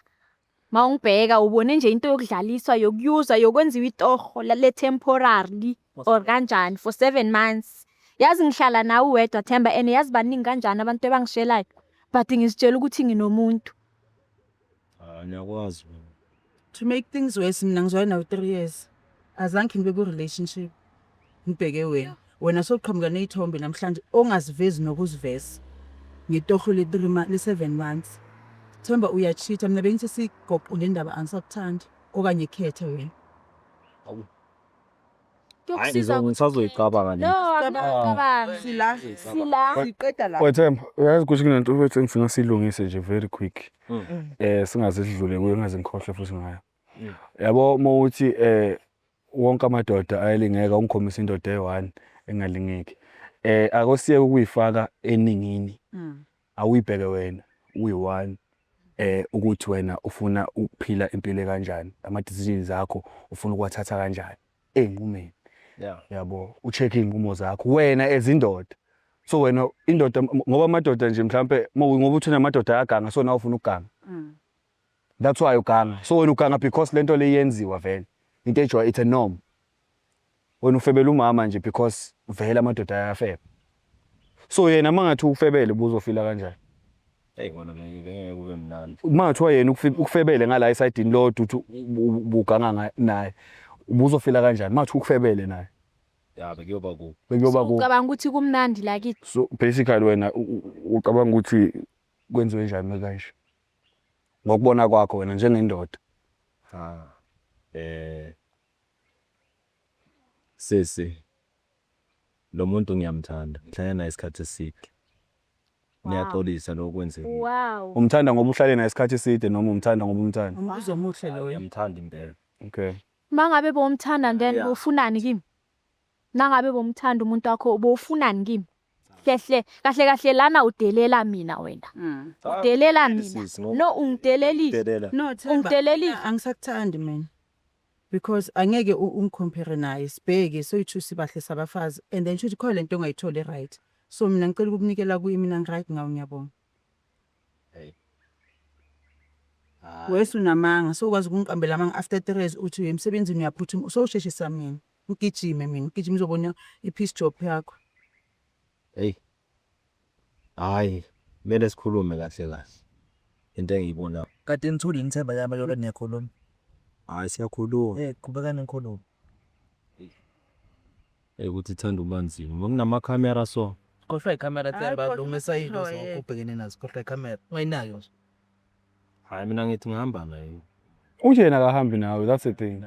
Speaker 6: Ma ungibheka ubone nje into yokudlaliswa, yokuyuzwa, yokwenziwa itoho le temporarily or kanjani for 7 months. Yazi ngihlala nawe uwedwa Themba, and yazi baningi kanjani abantu ebangishelayo, but ngizitshela ukuthi nginomuntu.
Speaker 8: Ah, ngiyakwazi mina.
Speaker 7: To make things worse, mina ngizwana nawe 3 years. Azange ngibe ku-relationship. Ngibheke wena. Wena soqhamuka ney'thombe namhlanje ongazivezi nokuziveza. Ngetoho le-3, le-7 months. Themba, uyachitha, mina bengithi sigoqo le ndaba, angisakuthandi okanye khetha wena.
Speaker 8: Hayi,
Speaker 6: Kuyokusiza ukuthi
Speaker 8: ngisazoyicabanga le.
Speaker 6: No, akucabangi.
Speaker 7: Sila.
Speaker 6: Sila.
Speaker 7: Siqeda la.
Speaker 2: Wait, Themba, uyazi ukuthi kunento mfethu engifuna siyilungise nje very quick. Singaze sidlule kuyo, ngingaze ngikhohlwe futhi ngayo. Yabo, uma uthi wonke amadoda ayalingeka, ungikhombisa indoda eyi-one engalingeki. Akosiyeke ukuyifaka eningini. Awuyibheke wena uyi-one ukuthi wena ufuna ukuphila impilo kanjani, ama decisions akho ufuna ukuwathatha kanjani ey'nqumeni. Yabo, ucheck iy'nqumo zakho wena as indoda. So wena indoda, ngoba amadoda nje mhlambe ngoba uthi amadoda ayaganga, so nawe ufuna ukuganga. That's why uganga. So wena uganga because lento le iyenziwa vele. Into ejwa, it's a norm. Wena ufebela umama nje because vele amadoda ayafeba. So yena mangathi ufebele ubuzofila kanjani?
Speaker 8: Hey, kona bengeke kube mnandi.
Speaker 2: Uma ngathiwa yena ukufebele ngala esayidini lodwa, uthi ubuganga naye, ubuzofila kanjani? Uma ngathiwa ukufebele naye?
Speaker 8: Ya, bekuyoba kubi.
Speaker 2: Bekuyoba kubi.
Speaker 6: Ucabanga ukuthi kumnandi la kithi?
Speaker 2: So basically wena ucabanga ukuthi kwenziwe njani kanje? Ngokubona kwakho wena njengendoda.
Speaker 8: Ha. Sisi, lo muntu ngiyamthanda. Ngihlale naye isikhathi eside. Ngiyaxolisa lokho kwenzekile.
Speaker 6: Wow.
Speaker 2: Umthanda ngoba uhlale naye isikhathi eside noma umthanda ngoba umthanda?
Speaker 7: Umbuzo omuhle loyo.
Speaker 8: Ngiyamthanda impela.
Speaker 2: Okay.
Speaker 6: Mangabe bomthanda, then ufunani kimi? Nangabe bomthanda umuntu wakho, bowufunani kimi? Hlehle kahle kahle lana udelela mina wena. Udelela mina.
Speaker 8: Sisi, ngoba-
Speaker 6: No, ungidelelile.
Speaker 8: Delela.
Speaker 7: No, Themba,
Speaker 6: Ungidelelile.
Speaker 7: angisakuthandi mina. Because angeke ungicompare naye. Sibheke soyi-two sibahle sabafazi and then shuthi khona lento ongayitholi right. So mina ngicela ukukunikela kuye, mina ngi-right ngawe, ngiyabonga.
Speaker 8: Hey.
Speaker 7: Wese unamanga, sokwazi ukungiqambela amanga after 3 years uthi uye emsebenzini uyaphuthuma, sowusheshisa mina. Ngigijime mina, ngigijime uzobona i-piece job yakho.
Speaker 8: Hey. Hayi, kumele sikhulume kahle kahle. Into engiyibona.
Speaker 1: Kade nithule nithemba yami lolo niyakhuluma.
Speaker 8: Hayi, siyakhuluma.
Speaker 1: Qhubekani nikhulume.
Speaker 8: Ukuthi ithanda ukuba nzima. Ngokunamakhamera so.
Speaker 1: Khohlwa ikhamera.
Speaker 7: Hhayi,
Speaker 1: Themba,
Speaker 7: khohlwa
Speaker 1: lungisa into
Speaker 7: khohlwa, yebo.
Speaker 1: ubhekene nazo, khohlwa ikhamera. Ungayinaki nje.
Speaker 8: Hayi, mina ngithi ngihamba naye.
Speaker 2: Uthi yena akahambi nawe, that's the thing.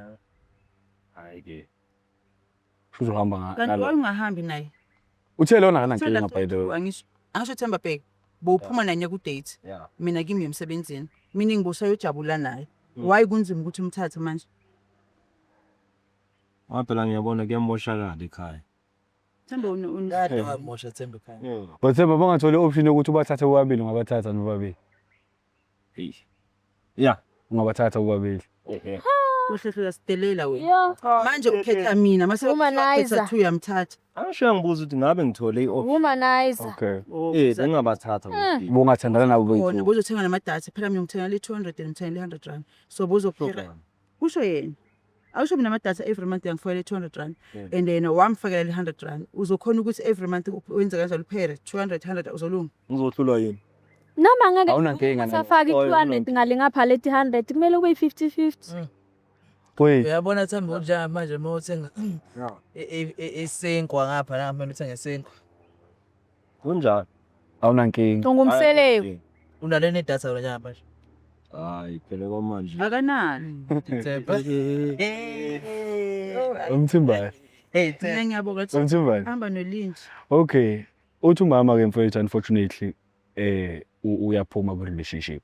Speaker 8: Hayi ke.
Speaker 2: Uzohamba nga
Speaker 7: Kanti
Speaker 2: nalo.
Speaker 7: why ungahambi naye?
Speaker 2: Uthe lona akanankinga, by the way.
Speaker 7: Angisho Themba, bheka. Bowuphuma naye ku date. Mina kimi emsebenzini. Meaning bosayojabula naye. Why kunzima ukuthi umthathe manje?
Speaker 8: Ngoba phela ngiyabona kuyamoshakala ekhaya.
Speaker 7: Themba un
Speaker 1: Kade wamosha Themba ekhaya.
Speaker 2: But Themba, bangathola i-option yokuthi ubathathe bobabili, ungabathatha nobabili?
Speaker 8: Hey. Yeah.
Speaker 2: Ungabathatha bobabili?
Speaker 7: Wehle uyasidelela wena.
Speaker 6: Yo.
Speaker 7: Manje ukhetha mina mase
Speaker 6: Womanizer.
Speaker 7: ukhetha two uyamthatha.
Speaker 8: Angisho yangibuza ukuthi ngabe ngithole i-option.
Speaker 6: Womanizer.
Speaker 2: Okay.
Speaker 8: Bengingabathatha bobabili.
Speaker 2: Bongathandana nabo
Speaker 7: Khona
Speaker 2: boyi-two.
Speaker 7: bozothenga namadatha phela, mina ngithengela i-200 and ngithengela i-R100, so bozophera kusho yena. Awusho mina amadatha every month uyangifakela i-R200 and then wamfakela i-R100, uzokhona ukuthi every month wenze kanjalo uphere 200 100, uzolunga.
Speaker 8: Ngizohlulwa yini?
Speaker 6: Noma ngeke
Speaker 2: Awunankinga nayo.
Speaker 6: usafaka
Speaker 8: Oh,
Speaker 6: i-200 ngale ngapha lethi 100, kumele kube yi-50 50.
Speaker 2: Wait.
Speaker 1: Uyabona Themba, kunjani manje uma uthenga isinkwa ngapha nangapha, kumele uthenge isinkwa.
Speaker 8: Kunjani?
Speaker 2: Awunankinga.
Speaker 6: Ungumseleku.
Speaker 1: Unalo nedatha wena njengamanje?
Speaker 8: Hayi phela kwamanje.
Speaker 7: Akanalo.
Speaker 1: Themba.
Speaker 2: Umthimbayo.
Speaker 1: Hey
Speaker 7: Mina
Speaker 1: Themba.
Speaker 7: ngiyabonga.
Speaker 2: Umthimbayo.
Speaker 7: Hamba noLinji.
Speaker 2: Okay. Uthi umama ke mfowethu, unfortunately uyaphuma ku relationship.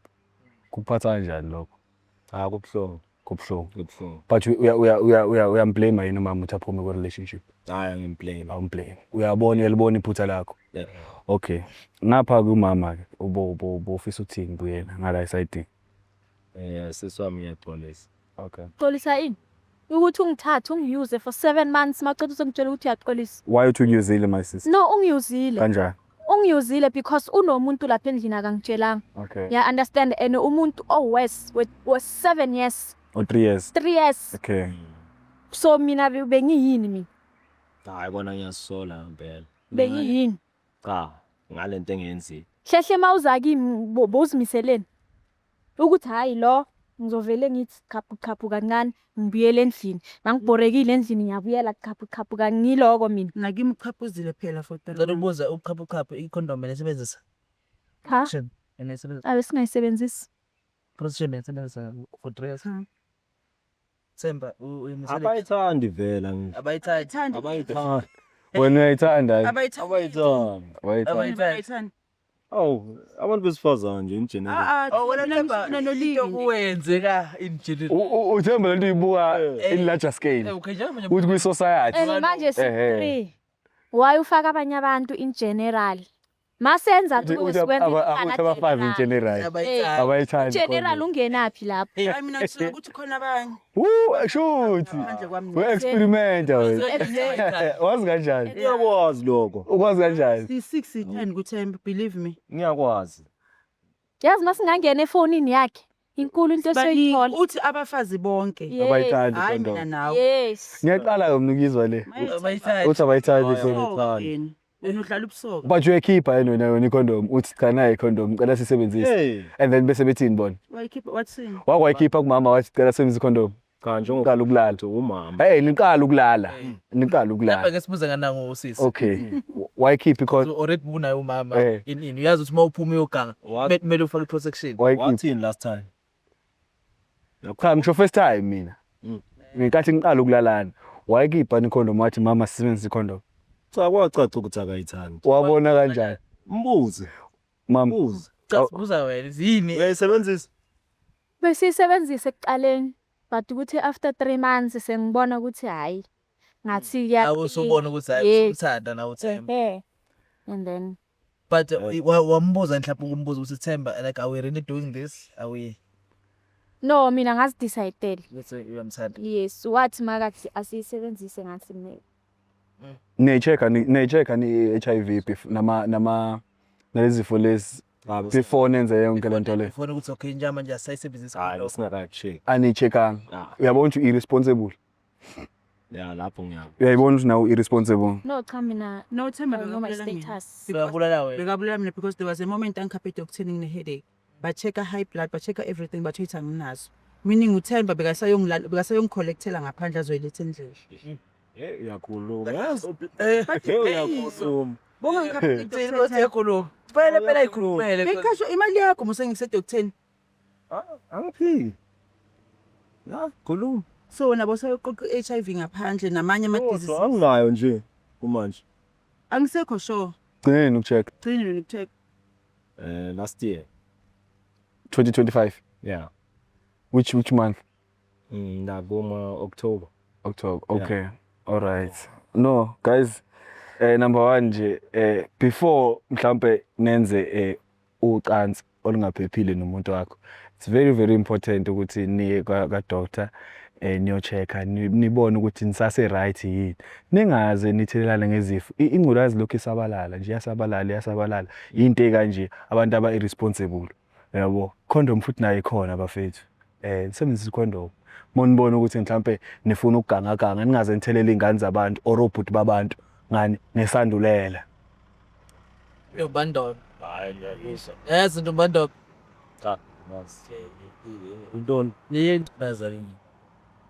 Speaker 2: Kuphatha kanjani lokho?
Speaker 8: Cha, kubuhlungu.
Speaker 2: Kubuhlungu.
Speaker 8: Kubuhlungu.
Speaker 2: But uya uya uya uya uyamblame yini umama ukuthi aphume ku relationship?
Speaker 8: Hayi, angimblame.
Speaker 2: Awumblame. Uyabona, uyalibona iphutha lakho.
Speaker 8: Yeah.
Speaker 2: Okay. Ngapha kumama ke ubo ubo ufisa uthini kuyena ngala esayidini?
Speaker 8: Sisi wami, ngiyaxolisa.
Speaker 2: Okay.
Speaker 6: Xolisa ini? Ukuthi ungithathe ungi-use for 7 months, maqeda uzongitshela ukuthi uyaxolisa.
Speaker 2: Why uthi ukuyuzile, my sister?
Speaker 6: No, ungiyuzile.
Speaker 2: Kanjani?
Speaker 6: Ungiyuzile because unomuntu lapha endlini akangitshelanga. Yeah, understand, and umuntu owes was 7 years.
Speaker 2: Or 3 years.
Speaker 6: 3 years.
Speaker 2: Okay.
Speaker 6: So mina bengiyini mina?
Speaker 8: Hayi kona, ngiyasola ngempela.
Speaker 6: Bengiyini?
Speaker 8: Cha, ngalento engiyenzile.
Speaker 6: Hlehle, mawuza kimi bowuzimiseleni ukuthi hayi lo ngizovele ngithi chaphu chaphu kancane ngibuyele endlini, mangibhorekile endlini ngiyabuyela chaphu chaphu kangiloko mina.
Speaker 7: Nakimi uchaphuzile phela for 3
Speaker 1: Ngicela
Speaker 7: months.
Speaker 1: ukubuza, ubuchaphu chaphu, i-condom enisebenzisa?
Speaker 6: Cha.
Speaker 1: Enisebenzisa?
Speaker 6: Abe singayisebenzisi.
Speaker 1: Protection enisebenzisa for 3 years?
Speaker 7: Cha.
Speaker 1: Themba, uyimisele.
Speaker 8: Abayithandi vela ngisho.
Speaker 1: Abayithandi.
Speaker 7: Thandi.
Speaker 8: Abayithandi.
Speaker 2: Wena uyayithanda?
Speaker 7: Abayithandi.
Speaker 8: Abayithandi.
Speaker 2: Abayithanda.
Speaker 1: Abayithandi.
Speaker 8: Awu, abantu besifazane nje in general.
Speaker 7: Ah
Speaker 1: Oh, wena
Speaker 7: ah,
Speaker 1: Themba,
Speaker 7: mina
Speaker 1: into
Speaker 7: noLingi.
Speaker 1: kuwenzeka in general.
Speaker 2: Uthemba lento uyibuka in larger scale.
Speaker 1: Okay, njengamanje
Speaker 2: Uthi kwi society.
Speaker 6: And manje si-three, why ufaka abanye abantu in general? Masenza
Speaker 2: Uthi uthi aba-five in general.
Speaker 1: Abayithandi.
Speaker 2: Abayithandi.
Speaker 6: General ungenaphi lapho?
Speaker 7: Hayi, mina ngitshela ukuthi khona abanye
Speaker 2: Woo, shuthi.
Speaker 7: ngaphandle kwami.
Speaker 2: We experiment wena. Wazi kanjani?
Speaker 8: Ngiyakwazi lokho.
Speaker 2: Ukwazi kanjani?
Speaker 7: Si-six si-10 kuThemba, believe me.
Speaker 8: Ngiyakwazi.
Speaker 6: Yazi masingangena efonini yakhe, inkulu into esoyithola.
Speaker 7: Uthi abafazi bonke.
Speaker 6: Yes.
Speaker 2: Abayithandi
Speaker 7: Hayi,
Speaker 2: condom.
Speaker 7: mina nawe.
Speaker 6: Yes.
Speaker 2: Ngiyaqala ke mina ukuyizwa le.
Speaker 1: Abayithandi.
Speaker 2: Uthi abayithandi
Speaker 8: Hayi,
Speaker 2: condom.
Speaker 8: abayithandi.
Speaker 7: Yena wena udlala ubusoka.
Speaker 2: But uyayikhipha yini wena i-condom? Uthi cha, nayi i-condom, ngicela sisebenzise.
Speaker 8: Hey.
Speaker 2: And then bese bethini bona?
Speaker 7: Wayikhipha wathini?
Speaker 2: Wakwayikhipha kumama wathi cela sebenzise i-condom.
Speaker 8: Cha, njengoba
Speaker 2: Uqala ukulala.
Speaker 8: umama.
Speaker 2: Hey, niqala ukulala. Niqala
Speaker 1: Lapha
Speaker 2: ukulala.
Speaker 1: ke sibuze nganango usisi.
Speaker 2: Okay. Wayikhipha i-condom.
Speaker 1: So already bunayo umama in uyazi ukuthi uma uphuma uyoganga kumele ufake i-protection.
Speaker 2: Wayikhipha.
Speaker 8: Wathini last time?
Speaker 2: Cha, ngisho first time mina. Ngenkathi niqala ukulalana, wayekipha ikhondom, wathi, "Mama, sisebenzise ikhondom"?
Speaker 8: Cha, kwacaca ukuthi akayithandi.
Speaker 2: Wabona kanjani?
Speaker 8: Mbuze.
Speaker 2: Mama.
Speaker 8: Mbuze.
Speaker 1: Cha, sibuza wena, yini?
Speaker 8: Uyayisebenzisa?
Speaker 6: Besiyisebenzisa ekuqaleni, but ukuthi after 3 months sengibona ukuthi hhayi, ngathi
Speaker 1: Awu, usubona ukuthi hayi, usuthanda nawe uThemba.
Speaker 6: Ehe. And then
Speaker 1: But wambuza mhlawumbe, ukumbuza ukuthi, "Themba, like, are we really doing this? Are we?"
Speaker 6: No, mina ngazi-decide.
Speaker 1: Ukuthi uyamthanda.
Speaker 6: Yes, wathi makathi asiyisebenzise, ngathi mina
Speaker 2: Niyayi-check-a, niyayi-check-a ni-HIV nama nalezi zifo lezi before nenze yonke lento le?
Speaker 1: Ufuna ukuthi, okay, njengamanje asayisebenzisi.
Speaker 8: Hayi, singaka-check.
Speaker 2: Aniyi-check-anga?
Speaker 8: Ah.
Speaker 2: Uyabona ukuthi u-irresponsible?
Speaker 8: Ya, lapho ngiyabo.
Speaker 2: Uyayibona ukuthi nawe u-irresponsible?
Speaker 6: No, cha, mina
Speaker 7: No, Themba
Speaker 6: I know my
Speaker 7: bekabulala mina.
Speaker 6: status.
Speaker 1: Uyabulala wena.
Speaker 7: Bekabulala mina because there was a moment angikhaphe edoctoreni ngine-headache. Ba-check-a high blood, ba-check-a everything, batho ukuthi anginazo. Meaning uThemba bekasayongi-collectela ngaphandle, azoyiletha endlini.
Speaker 8: Hey, uyakhuluma. Yazi.
Speaker 7: But
Speaker 8: Hey, uyakhuluma.
Speaker 7: Bonga ngikhaphe edoctoreni.
Speaker 1: Uyakhuluma. Phela phela ikhulumele.
Speaker 7: Bekhashwa imali yakho mose ngisedoctoreni.
Speaker 8: Angiphiki. Ya, khuluma.
Speaker 7: So wena bosayoqoqa i-HIV ngaphandle namanye ama-diseases.
Speaker 8: Kodwa anginayo nje kumanje.
Speaker 7: Angisekho sure.
Speaker 2: Gcineni uku-check.
Speaker 7: Gcine noku-check.
Speaker 8: Last year.
Speaker 2: 2025?
Speaker 8: Yeah.
Speaker 2: Which month?
Speaker 8: Nakuma October.
Speaker 2: October. Okay. All right. No, guys, number 1 nje, before mhlambe nenze ucansi olungaphephile nomuntu wakho, it's very very important ukuthi niye ka doctor, niyo-check-a, nibone ukuthi nisase right yini, ningaze nithelelane ngezifo. Ingculazi lokhu isabalala nje, iyasabalala, iyasabalala, into ekanje, abantu aba irresponsible, yabo. Condom futhi nayo ikhona, bafethu, nisebenzise i-condom monibona ukuthi mhlambe nifuna ukugangaganga, ningaze nithelele iy'ngane zabantu or obhuti babantu ngani ngesandulela.
Speaker 1: Yobandolo.
Speaker 8: Hayi, ngiyakuzwa.
Speaker 1: Yazi ntombandolo.
Speaker 8: Cha, ngazi. Intoni?
Speaker 1: Yini?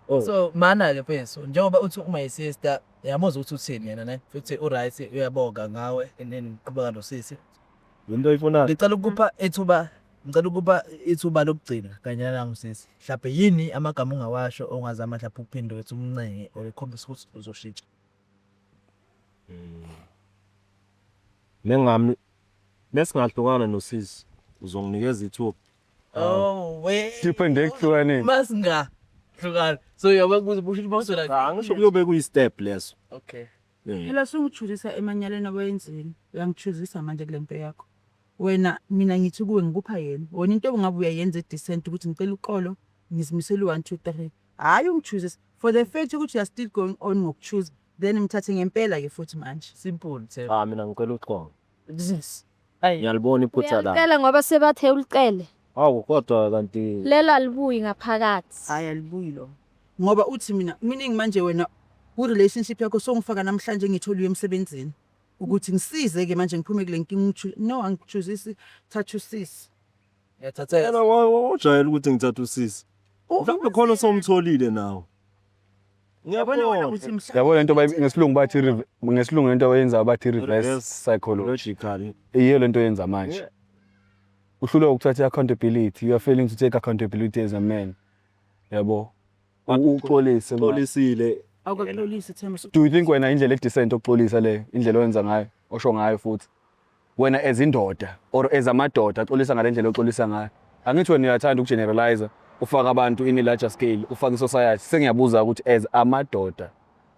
Speaker 8: Oh.
Speaker 1: So mana-ke mfethu, njengoba uthi uma sister yamuzwa ukuthi uthini yena, ne, futhi u-right, uyabonga ngawe and then qhubeka nosisi.
Speaker 8: Into oyifunayo?
Speaker 1: Ngicela ukupha ithuba lokugcina kanye nangusisi. Mhlawumbe yini amagama ongawasho, ongazama mhlawumbe ukuphinde ukuthi umncenge or ukhombise ukuthi uzoshintsha?
Speaker 8: Nengami mesingahlukana nosisi, uzonginikeza ithuba?
Speaker 1: Oh, we.
Speaker 2: Siphinde ekuhlukaneni.
Speaker 1: Masingahlukana. So uyabe kuze busho ukuthi mawuzola.
Speaker 8: Cha, ngisho kuyobe kuyi-step leso.
Speaker 1: Okay.
Speaker 7: Phela sungijulisa emanyaleni awenzile. Uyangijulisa manje kule nto yakho. Wena, mina ngithi kuwe ngikupha yena. Wena into ongabe uyayenza decent ukuthi ngicela uxolo, ngizimisele u-1 2 3. Hayi, ungi-choose for the fact ukuthi you are still going on ngoku-choose, then ngithathe ngempela ke futhi manje.
Speaker 1: Simple, Themba.
Speaker 8: Cha, mina ngicela uxolo.
Speaker 1: Yes. Ayi.
Speaker 8: Ngiyalibona iphutha la.
Speaker 6: Uyalicela ngoba sebathe ulicele.
Speaker 8: Hawu, kodwa kanti
Speaker 6: Lelo alibuyi ngaphakathi.
Speaker 7: Hayi, alibuyi lo. Ngoba uthi mina, meaning manje wena ku relationship yakho songifaka namhlanje, ngithole uye emsebenzini. Ukuthi ngisize ke manje ngiphume kule nkinga, no, angikuchoosisi, thatha usisi.
Speaker 1: Ngiyathatheka.
Speaker 8: Yena wajayela ukuthi ngithathe usisi. Mhlawumbe khona somtholile nawe.
Speaker 7: Yabona wena
Speaker 8: Ngiyabona.
Speaker 7: uthi mhla
Speaker 2: Yabo lento ngesilungu bathi ngesilungu lento abayenzayo bathi reverse
Speaker 8: Reverse
Speaker 2: psychology.
Speaker 8: Logically.
Speaker 2: Iyo lento oyenza manje. Uhluleka ukuthatha i-accountability. You are failing to take accountability as a man, yabo. Uxolise ma.
Speaker 8: Xolisile.
Speaker 7: Awukaxolisi, Themba.
Speaker 2: Do you think wena indlela e-decent okuxolisa leyo, indlela oyenza ngayo, osho ngayo futhi wena as indoda or as amadoda axolisa ngale ndlela oxolisa ngayo? Angithi wena uyathanda uku-generalize, ufaka abantu in a larger scale, ufaka i-society. Sengiyabuza ukuthi as amadoda,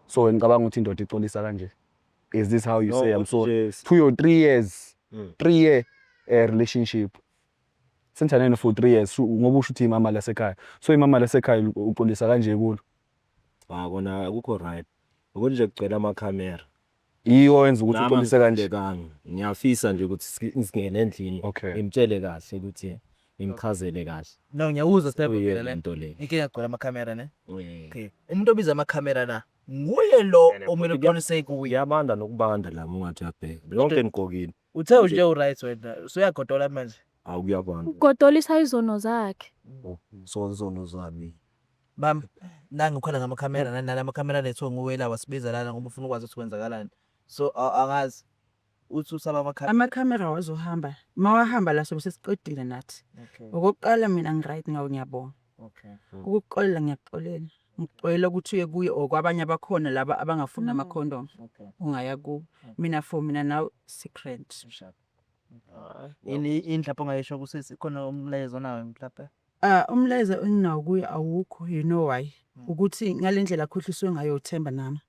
Speaker 2: so wena ngicabanga ukuthi indoda ixolisa kanje? Is this how you
Speaker 8: No,
Speaker 2: say I'm sorry?
Speaker 8: yes.
Speaker 2: 2 or 3 years, 3 year relationship, senithandene for 3 years, so ngoba usho ukuthi imama lasekhaya, so imama lasekhaya uxolisa kanje kulo?
Speaker 8: Cha, kona akukho right. Ukuthi nje kugcwele amakhamera.
Speaker 2: Yiyo yenza ukuthi
Speaker 8: Nami
Speaker 2: uxolise kanje?
Speaker 8: angikhululekanga. Ngiyafisa nje ukuthi singene endlini. Ngimtshele kahle ukuthi ngimchazele kahle.
Speaker 1: No, ngiyakuzwa, Sithemba,
Speaker 8: Kuyiyo
Speaker 1: phela le.
Speaker 8: lento le.
Speaker 1: Inkinga kugcwele amakhamera, ne?
Speaker 8: Eh.
Speaker 1: Okay. Umuntu obiza amakhamera la nguye lo omele uqonise kuye.
Speaker 8: Kuyabanda nokubanda la, ungathi uyabheka. Yonke nigqokile.
Speaker 1: Uthe nje u-right wena, usuyagodola manje.
Speaker 8: Awu, kuyabanda.
Speaker 6: Ugodolisa izono zakhe.
Speaker 8: So izono zami.
Speaker 1: Bam, nangi ukhala ngamakhamera, nani nala makhamera lethwe nguwe la, wasibiza lana ngoba ufuna ukwazi ukuthi kwenzakalani. So angazi uthi usaba amakhamera.
Speaker 7: Amakhamera wazohamba. Mawahamba la sobe sesiqedile nathi.
Speaker 1: Okay.
Speaker 7: Okokuqala, mina ngi-right ngawe, ngiyabonga.
Speaker 1: Okay.
Speaker 7: Ukukuxolela, ngiyakuxolela. Ngixolela ukuthi uye kuye or kwabanye abakhona laba abangafuni ama-condom. Ungaya kubo. Mina, for mina nawe, secret.
Speaker 1: Yini mhlawumbe ongayisho kusisi? Khona umlayezo nawe mhlawumbe?
Speaker 7: Ah, umlayezo enginawo kuye awukho, you know why? Ukuthi ngale ndlela akhohliswe ngayo uThemba nami.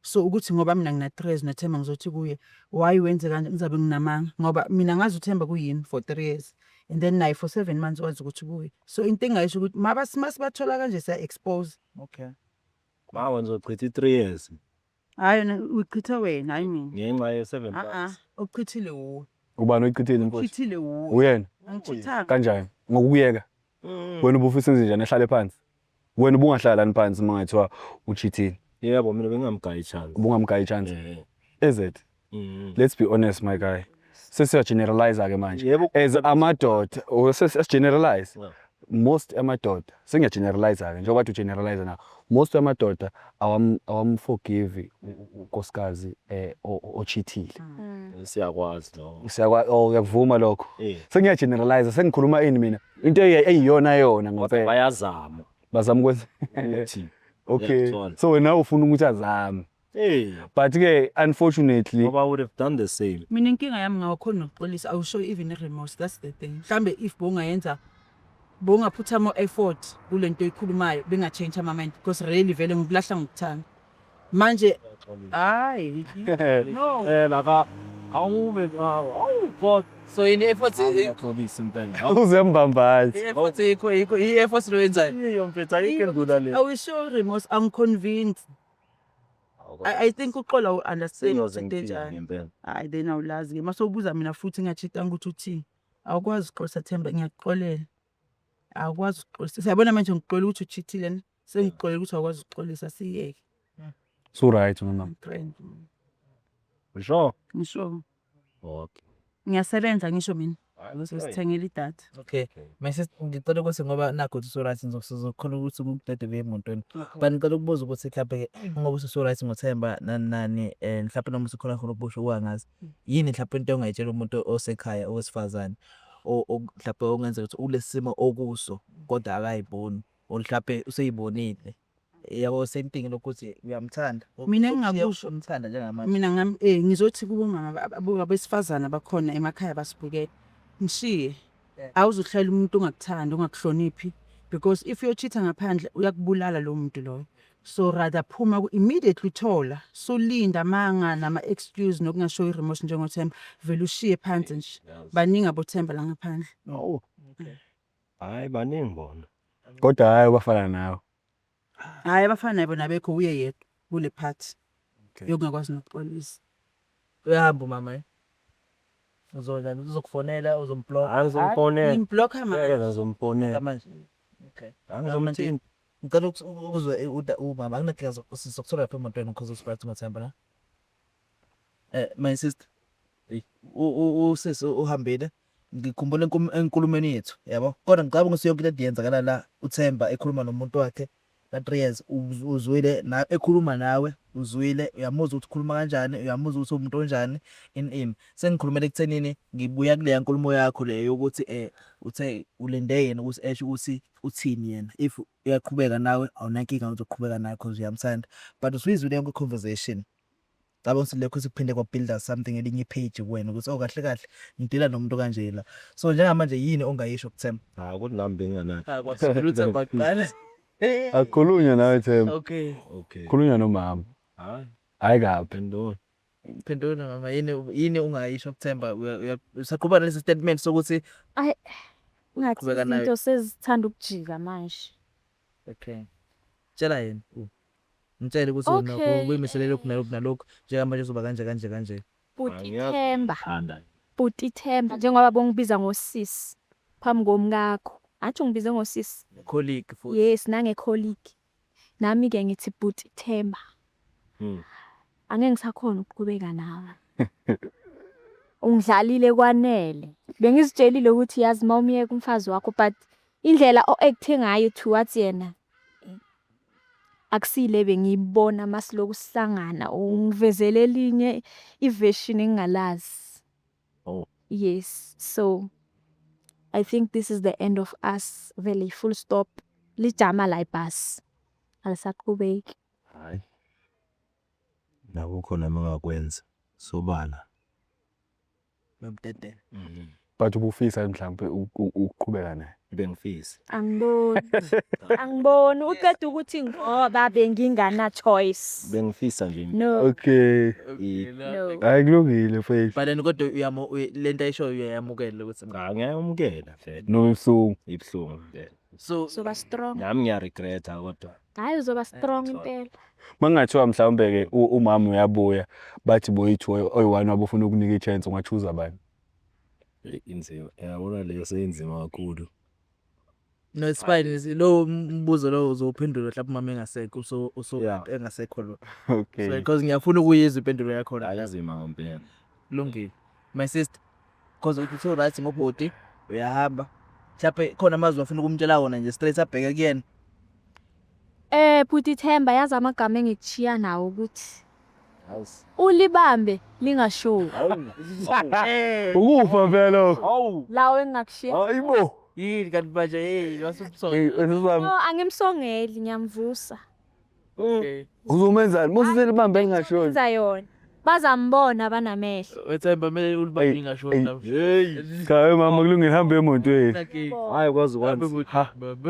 Speaker 7: So ukuthi ngoba mina ngina 3 years noThemba, ngizothi kuye, "Why wenze kanje?" Ngizabe nginamanga, ngoba mina ngazi uThemba kuyini for 3 years and then naye for 7 months wazi ukuthi kuye. So into engayisho ukuthi masibathola kanje, siya expose.
Speaker 8: Ma wena uzochitha i-3 years.
Speaker 7: Hayi, wena uchitha wena, hayi mina.
Speaker 8: Ngenxa ye-seven
Speaker 7: Ah ah,
Speaker 8: months.
Speaker 7: uchithile wuwe.
Speaker 2: Ubani oyichithile, mfowethu?
Speaker 7: Uchithile wuwe.
Speaker 2: Uyena?
Speaker 7: Angichithanga.
Speaker 2: Kanjani? Ngokuyeka? Wena ubufisa enze njani, ehlale phansi? Wena ubungahlala phansi uma ngathiwa uchithile?
Speaker 8: Yebo, mina bengingamgayi i-chance.
Speaker 2: Ubungamgayi chance?
Speaker 8: Eh.
Speaker 2: Is it?
Speaker 8: Mm.
Speaker 2: Let's be honest, my guy. Sesiya generalize ke manje.
Speaker 8: Yebo.
Speaker 2: As amadoda, or sesi generalize.
Speaker 8: Yeah.
Speaker 2: Most amadoda, sengiya generalize ke njengoba uthi generalize na. Most amadoda awam forgive unkosikazi ochithile.
Speaker 8: Siyakwazi lo.
Speaker 2: Siyakwa, oh, uyakuvuma lokho.
Speaker 8: Eh.
Speaker 2: Sengiya generalize, sengikhuluma ini mina. Into eyiyona yona ngempela.
Speaker 8: Bayazama
Speaker 2: Bazama ukwenza.
Speaker 8: ukuthi
Speaker 2: Okay.
Speaker 8: Uyakuthola.
Speaker 2: So wena ufuna ukuthi azame.
Speaker 8: Hey,
Speaker 2: But ke unfortunately
Speaker 8: ngoba I would have done the same.
Speaker 7: Mina inkinga yami ngawakhona nokuxolisa, awushow even i-remorse, that's the thing. Mhlambe if bowungayenza, bowungaphutha more effort kule nto oyikhulumayo, benga-change ama-mind, because really vele ngikulahla ngokuthanda. Manje hayi, no.
Speaker 8: Eh laka awube, awu God.
Speaker 1: So yini effort?
Speaker 8: Ngiyaxolisa impela.
Speaker 2: Uzembambazi.
Speaker 1: I-effort ikho, i-effort lo yenzayo.
Speaker 8: Iyo mfethu, ayikho endlula le.
Speaker 7: Awushow remorse, angi-convinced. I think uxola u-understand
Speaker 8: Sengiyoze
Speaker 7: into
Speaker 8: ngifike
Speaker 7: enjani.
Speaker 8: ngempela.
Speaker 7: Hayi, then awulazi-ke mase ubuza mina futhi ngiyachitanga ukuthi uthini. Awukwazi ukuxolisa, Themba, ngiyakuxolela. Awukwazi ukuxolisa. Siyabona manje ngikuxolela ukuthi uchithile ne. Sengikuxolela ukuthi awukwazi ukuxolisa, siyeke.
Speaker 2: So right, mama.
Speaker 7: Grand.
Speaker 8: Sure.
Speaker 7: Ngisho.
Speaker 8: Okay.
Speaker 7: Ngiyasebenza ngisho mina. Ngizosithengela idatha.
Speaker 1: Okay. My sister, ngicela ukuthi ngoba nakho uthi usu-right, sizokhona ukuthi ukudedele emotweni. But ngicela ukubuza ukuthi mhlampe ngoba usu-right ngoThemba nani nani, mhlampe noma usukhona khona ukusho owangazi. Yini mhlampe into ongayitshela umuntu osekhaya owesifazane mhlampe okungenzeka ukuthi kulesi simo okuso kodwa akayiboni or mhlampe useyibonile? Yabo, same thing lokhu ukuthi uyamthanda.
Speaker 7: Mina engingakusho-
Speaker 1: Umthanda njengamanje.
Speaker 7: Mina ngami ngizothi kubo mama abesifazana bakhona emakhaya basibukele. Ngishiye. Awuzuhlela umuntu ongakuthandi, ongakuhloniphi, because if uyochitha ngaphandle uyakubulala lo muntu loyo. So rather phuma immediately uthola. So linda amanga nama excuse nokungashow i-remorse njengoThemba, vele ushiye phansi nje. Baningi aboThemba la ngaphandle.
Speaker 8: Oh. Hayi, baningi bona.
Speaker 2: Kodwa hayi bafana nawe.
Speaker 7: Hayi, abafana nabo nabekho, uye yedwa kule part
Speaker 2: Okay.
Speaker 7: yokungakwazi nokuxolisa.
Speaker 1: Uyahamba umama, eh? Uzonjani, uzokufonela, uzomblock?
Speaker 8: Hayi, ngizomfonela.
Speaker 7: Ngimblock ma.
Speaker 8: Ngeke, ngizomfonela.
Speaker 1: Manje. Okay.
Speaker 8: Angizomthinta.
Speaker 1: Ngicela ukuzwe umama, akunankinga, sizokuthola lapha emotweni because usu-right ngoThemba la. My sister. Usisi uhambile. Ngikhumbula enkulumeni yethu, yabo. Kodwa ngicabanga ukuthi yonke into eyenzakala la, uThemba ekhuluma nomuntu wakhe ka 3 years, uzwile na ekhuluma nawe, uzwile, uyamuzwa ukuthi ukhuluma kanjani, uyamuzwa ukuthi umuntu onjani in sengikhulumela ekuthenini ngibuya kuleya nkulumo yakho le yokuthi uthe ulinde yena ukuthi esho ukuthi uthini yena, if uyaqhubeka nawe awunankinga, uzoqhubeka naye cause uyamthanda, but usuyizwile yonke i-conversation. Cabanga ukuthi lokho sekuphinde kwa-build-a something, elinye i-page kuwena ukuthi oh, kahle kahle ngidila nomuntu kanje la. So njengamanje yini ongayisho kuThemba?
Speaker 8: Hayi, ukuthi nami bengingenayo.
Speaker 1: Uthemba kuqala.
Speaker 2: Akukhulunywa nawe, Themba.
Speaker 1: Okay.
Speaker 8: Okay.
Speaker 2: Khulunywa nomama.
Speaker 8: Hayi,
Speaker 2: Hayi kabi.
Speaker 8: phendula.
Speaker 1: Phendula mama, yini ungayisho kuThemba? Usaqhuba nalesi statement sokuthi
Speaker 6: Ayi, ngathi
Speaker 1: Qhubeka nayo.
Speaker 6: izinto sezithanda ukujika manje.
Speaker 1: Okay. Tshela yena. Mtshele ukuthi
Speaker 6: Okay.
Speaker 1: uyimisele lokhu nalokhu nalokhu, njengamanje uzoba kanje kanje kanje.
Speaker 6: Bhuti
Speaker 8: Angiyazi.
Speaker 6: Themba,
Speaker 8: Thanda.
Speaker 6: bhuti Themba, njengoba bongibiza ngosisi phambi komkakho. Athi ungibize ngosisi.
Speaker 1: Colleague futhi.
Speaker 6: Yes, nange-colleague. Nami-ke ngithi bhuti Themba. Angeke ngisakhona ukuqhubeka nawe. Ungidlalile kwanele. Bengizitshelile ukuthi yazi mawumyeka umfazi wakho, but indlela o-act-e ngayo towards yena akusile bengiyibona masiloku sihlangana, ungivezele elinye i-version engingalazi.
Speaker 8: Oh.
Speaker 6: Yes, so I think this is the end of us, vele full stop. Lijama la ibhasi. Alisaqhubeki.
Speaker 8: Hayi. Nakukho nami engakwenza sobala.
Speaker 1: Bemdedela.
Speaker 2: But ubufisa mhlawumbe ukuqhubeka naye?
Speaker 8: Bengifisa.
Speaker 6: Angiboni. Angiboni uqeda ukuthi ngoba bengingana choice.
Speaker 8: Bengifisa nje.
Speaker 6: No.
Speaker 2: Okay.
Speaker 6: No.
Speaker 2: Hayi, kulungile mfethu.
Speaker 1: But then kodwa lento ayishoyo uyayamukela ukuthi
Speaker 8: Cha, ngiyayamukela vele.
Speaker 2: Noma ibuhlungu.
Speaker 8: Ibuhlungu vele.
Speaker 1: So
Speaker 6: Uzoba strong.
Speaker 8: Nami ngiyaregreta kodwa.
Speaker 6: Hayi, uzoba strong impela.
Speaker 2: Mangathiwa mhlawumbe ke umama uyabuya, bathi boyi-two, oyi-one wabo ufuna ukunika i-chance, unga-choose bani?
Speaker 8: Inzima. Yabona leyo seyinzima kakhulu.
Speaker 1: No, it's fine. Lo mbuzo lo uzowuphendula mhlawumbe umama engasekho, uso engasekho lo.
Speaker 2: Okay.
Speaker 1: So because ngiyafuna ukuyizwa impendulo yakhona.
Speaker 8: Ayazima ngempela.
Speaker 1: Kulungile. My sister, because uthi so right ngobhuti, uyahamba. Mhlawumbe khona amazwi afuna ukumtshela wona nje straight abheke kuyena.
Speaker 6: Bhuti Themba, yazi amagama engikuchiya nawo ukuthi ulibambe lingashoni.
Speaker 2: Ukufa phela lokho.
Speaker 6: Lawo engingakushiya.
Speaker 2: Hayibo.
Speaker 1: Yini kanti manje, hey, wasumsonga?
Speaker 2: Hey, usizami.
Speaker 6: No, angimsongeli, ngiyamvusa.
Speaker 1: Okay.
Speaker 2: Uzomenzani? Mose selibambe lingashoni.
Speaker 6: Enza yona. Bazambona banamehlo.
Speaker 1: Wethemba kumele ulibambe lingashoni
Speaker 2: Hey.
Speaker 1: lapho.
Speaker 2: Hey. Cha we mama, kulungile, hambe emotweni.
Speaker 8: Hayi, kwazi kwanzi.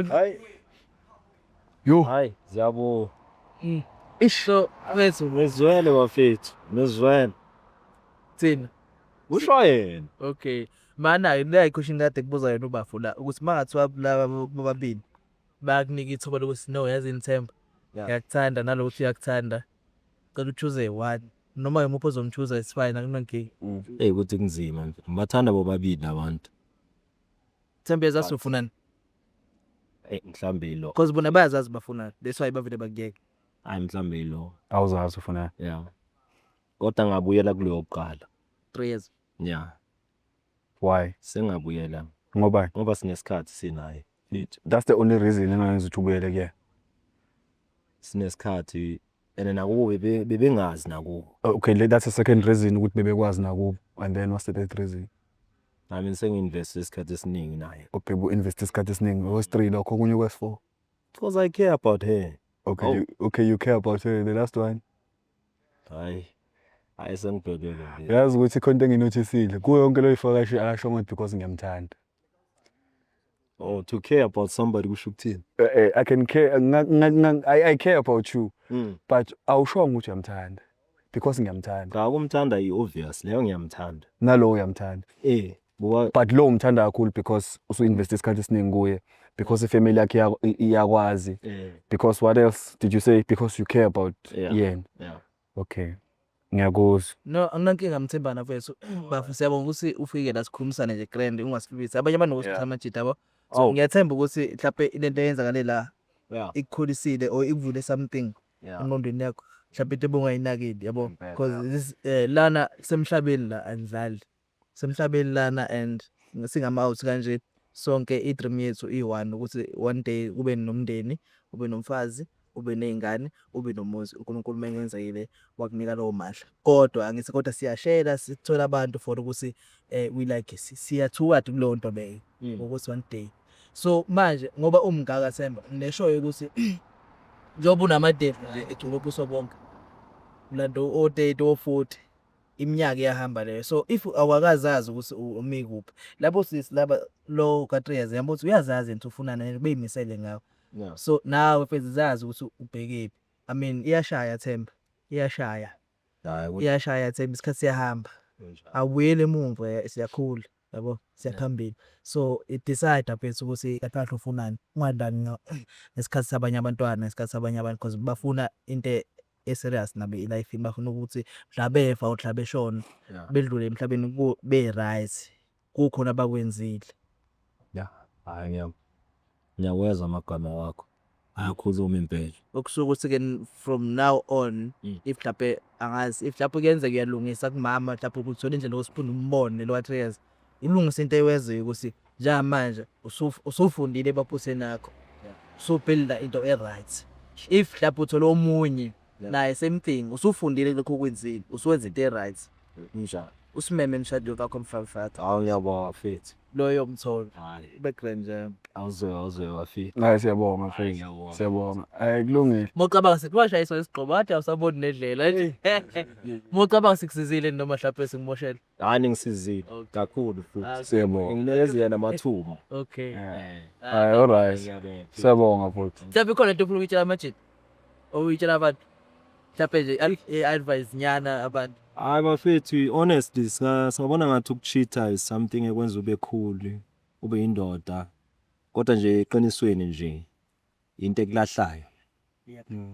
Speaker 2: Hayi. Yo.
Speaker 8: Hayi, ziyabo.
Speaker 1: Ish. So, mfethu,
Speaker 8: Ngizwele bafethu. Ngizwele.
Speaker 1: Thina.
Speaker 8: Usho yena.
Speaker 1: Okay. Mana le question kade kubuza yena ubafu la ukuthi mangathiwa laba bobabili bayakunika ithuba lokuthi, no, yazi Themba, ngiyakuthanda, nalokuthi uyakuthanda. Cela uchoose one. Noma imuphi ozomchoose, it's fine, akunankinga.
Speaker 8: Hey, ukuthi kunzima nje. Ngibathanda bobabili labantu.
Speaker 1: Themba, uyazazi ufunani?
Speaker 8: Eh, mhlambe lo.
Speaker 1: Because bona bayazazi bafunani. That's why bavele bakuyeka.
Speaker 8: Hayi, mhlambe lo.
Speaker 2: Awuzazi ufuna.
Speaker 8: Yeah. Kodwa ngabuyela kuleyo kuqala.
Speaker 1: 3 years.
Speaker 8: Yeah.
Speaker 2: Why?
Speaker 8: Sengabuyela
Speaker 2: Ngoba
Speaker 8: ngoba sinesikhathi sinaye. Mfethu.
Speaker 2: That's the only reason engayenza ukuthi ubuyele kuye.
Speaker 8: Sinesikhathi and nakubo bebengazi nakubo.
Speaker 2: Okay, that's the second reason, ukuthi bebekwazi nakubo. And then what's the third reason?
Speaker 8: Nami sengi-invest isikhathi esiningi naye.
Speaker 2: Okay, bu-invest isikhathi esiningi. Okwesi-3 lokho, okunye kwesi-4.
Speaker 8: Because I care about her.
Speaker 2: Okay,
Speaker 8: Oh.
Speaker 2: you, okay, you care about her. The last one.
Speaker 8: Hayi. Hayi, sengibhekele nje.
Speaker 2: Yazi ukuthi khona into enginothisile. Kuyo yonke lo ifaka akasho ukuthi because ngiyamthanda.
Speaker 8: Oh, to care about somebody kusho ukuthini?
Speaker 2: I can care I care about you, but awushongo ukuthi uyamthanda. Because ngiyamthanda.
Speaker 8: Cha, ukumthanda i-obvious leyo, ngiyamthanda.
Speaker 2: Nalo uyamthanda.
Speaker 8: Eh, buka.
Speaker 2: But lo umthanda kakhulu because usu-invest isikhathi esiningi kuye. Because ifamily yakhe iyakwazi. Because what else did you say? Because you care about yena.
Speaker 8: Yeah.
Speaker 2: Okay. Ngiyakuzwa.
Speaker 1: No, anginankinga Mthembana mfethu. Bafu, siyabonga ukuthi ufike la sikhulumisane nje grand, ungasilwisi. Abanye abantu ngokuthi amajita yabo. So
Speaker 8: Oh.
Speaker 1: ngiyathemba ukuthi mhlawumbe lento eyenzakale la ikukhulisile or ikuvule something engqondweni yakho. Mhlawumbe into ebungayinakile yabo.
Speaker 2: Impela.
Speaker 1: Because this lana semhlabeni la anidlali. Semhlabeni lana and singama-out kanje sonke, i-dream yethu iyi-one ukuthi one day ube nomndeni, ube nomfazi, ube ney'ngane, ube nomuzi. uNkulunkulu mengenzekile wakunika lawo mandla. Kodwa angithi kodwa siyashela sithola abantu for ukuthi we like siya toward kuleyo nto leyo ukuthi one day. So manje ngoba umngaka Themba, ngineshoyo ukuthi njengoba unama-debt nje egcwele ubuso bonke. Ulanda o-30 o-40, iminyaka iyahamba leyo. So if awakazazi ukuthi umi kuphi labo sisi laba, lo ka-3 years yabo, ukuthi uyazazi into ufunani, beyimisele ngawe. So nawe mfethu zazi ukuthi ubhekephi. I mean, iyashaya Themba, iyashaya.
Speaker 8: Hayi.
Speaker 1: Iyashaya Themba, isikhathi siyahamba. Awubuyeli emumva, siyakhula yabo, siyaphambili. So decide mfethu ukuthi kahle kahle ufunani. Ungadlali ngesikhathi sabanye abantwana, ngesikhathi sabanye abantu, because bafuna into e-serious nabo e-life-ini, bafuna ukuthi mhla befa or mhla beshona bedlule emhlabeni be-right, kukhona abakwenzile.
Speaker 8: Yeah, hayi, ngiyawezwa amagama wakho. Ayakhuluma impela.
Speaker 1: Okusuke ukuthi-ke from now on, if mhlampe, angazi if mhlampe kuyenzeka uyalungisa kumama, mhlampe uthola indlela yokuthi uphinde umbone lo ka-3 years, ulungise into ewenziyo ukuthi njengamanje usufundile emaphutheni akho, usu-build-a into e-right. If mhlampe uthole omunye naye, same thing, usufundile kulokhu okwenzile, usuwenza into e-right.
Speaker 8: Njalo.
Speaker 1: Usimeme emshadweni wakho mfana.
Speaker 8: Hawu, ngiyabonga mfethu.
Speaker 1: Loyo mtholo background nje.
Speaker 8: Awuzwe wafika.
Speaker 2: Hayi, siyabonga mfethu.
Speaker 8: Ngiyabonga.
Speaker 2: Siyabonga. Hayi, kulungile.
Speaker 1: Mocabanga sithi washayiswa isigqobo, wathi awusaboni nendlela nje. Mocabanga sikusizile noma mhlawumbe sikumoshele?
Speaker 8: Hayi, ningisizile kakhulu futhi.
Speaker 2: Siyabonga.
Speaker 8: Nginikeze namathuba.
Speaker 1: Okay.
Speaker 2: Hayi, alright.
Speaker 8: Ngiyabonga.
Speaker 2: Siyabonga futhi.
Speaker 1: Mhlawumbe ikhona into ofuna ukuyitshela amajita, oyitshela abantu mhlawumbe nje, i-advice nyana abantu.
Speaker 8: Hayi bafethu, honestly, singabona ngathi ukucheata is something ekwenza ube cool, ube indoda. Kodwa nje eqinisweni nje into ekulahlayo.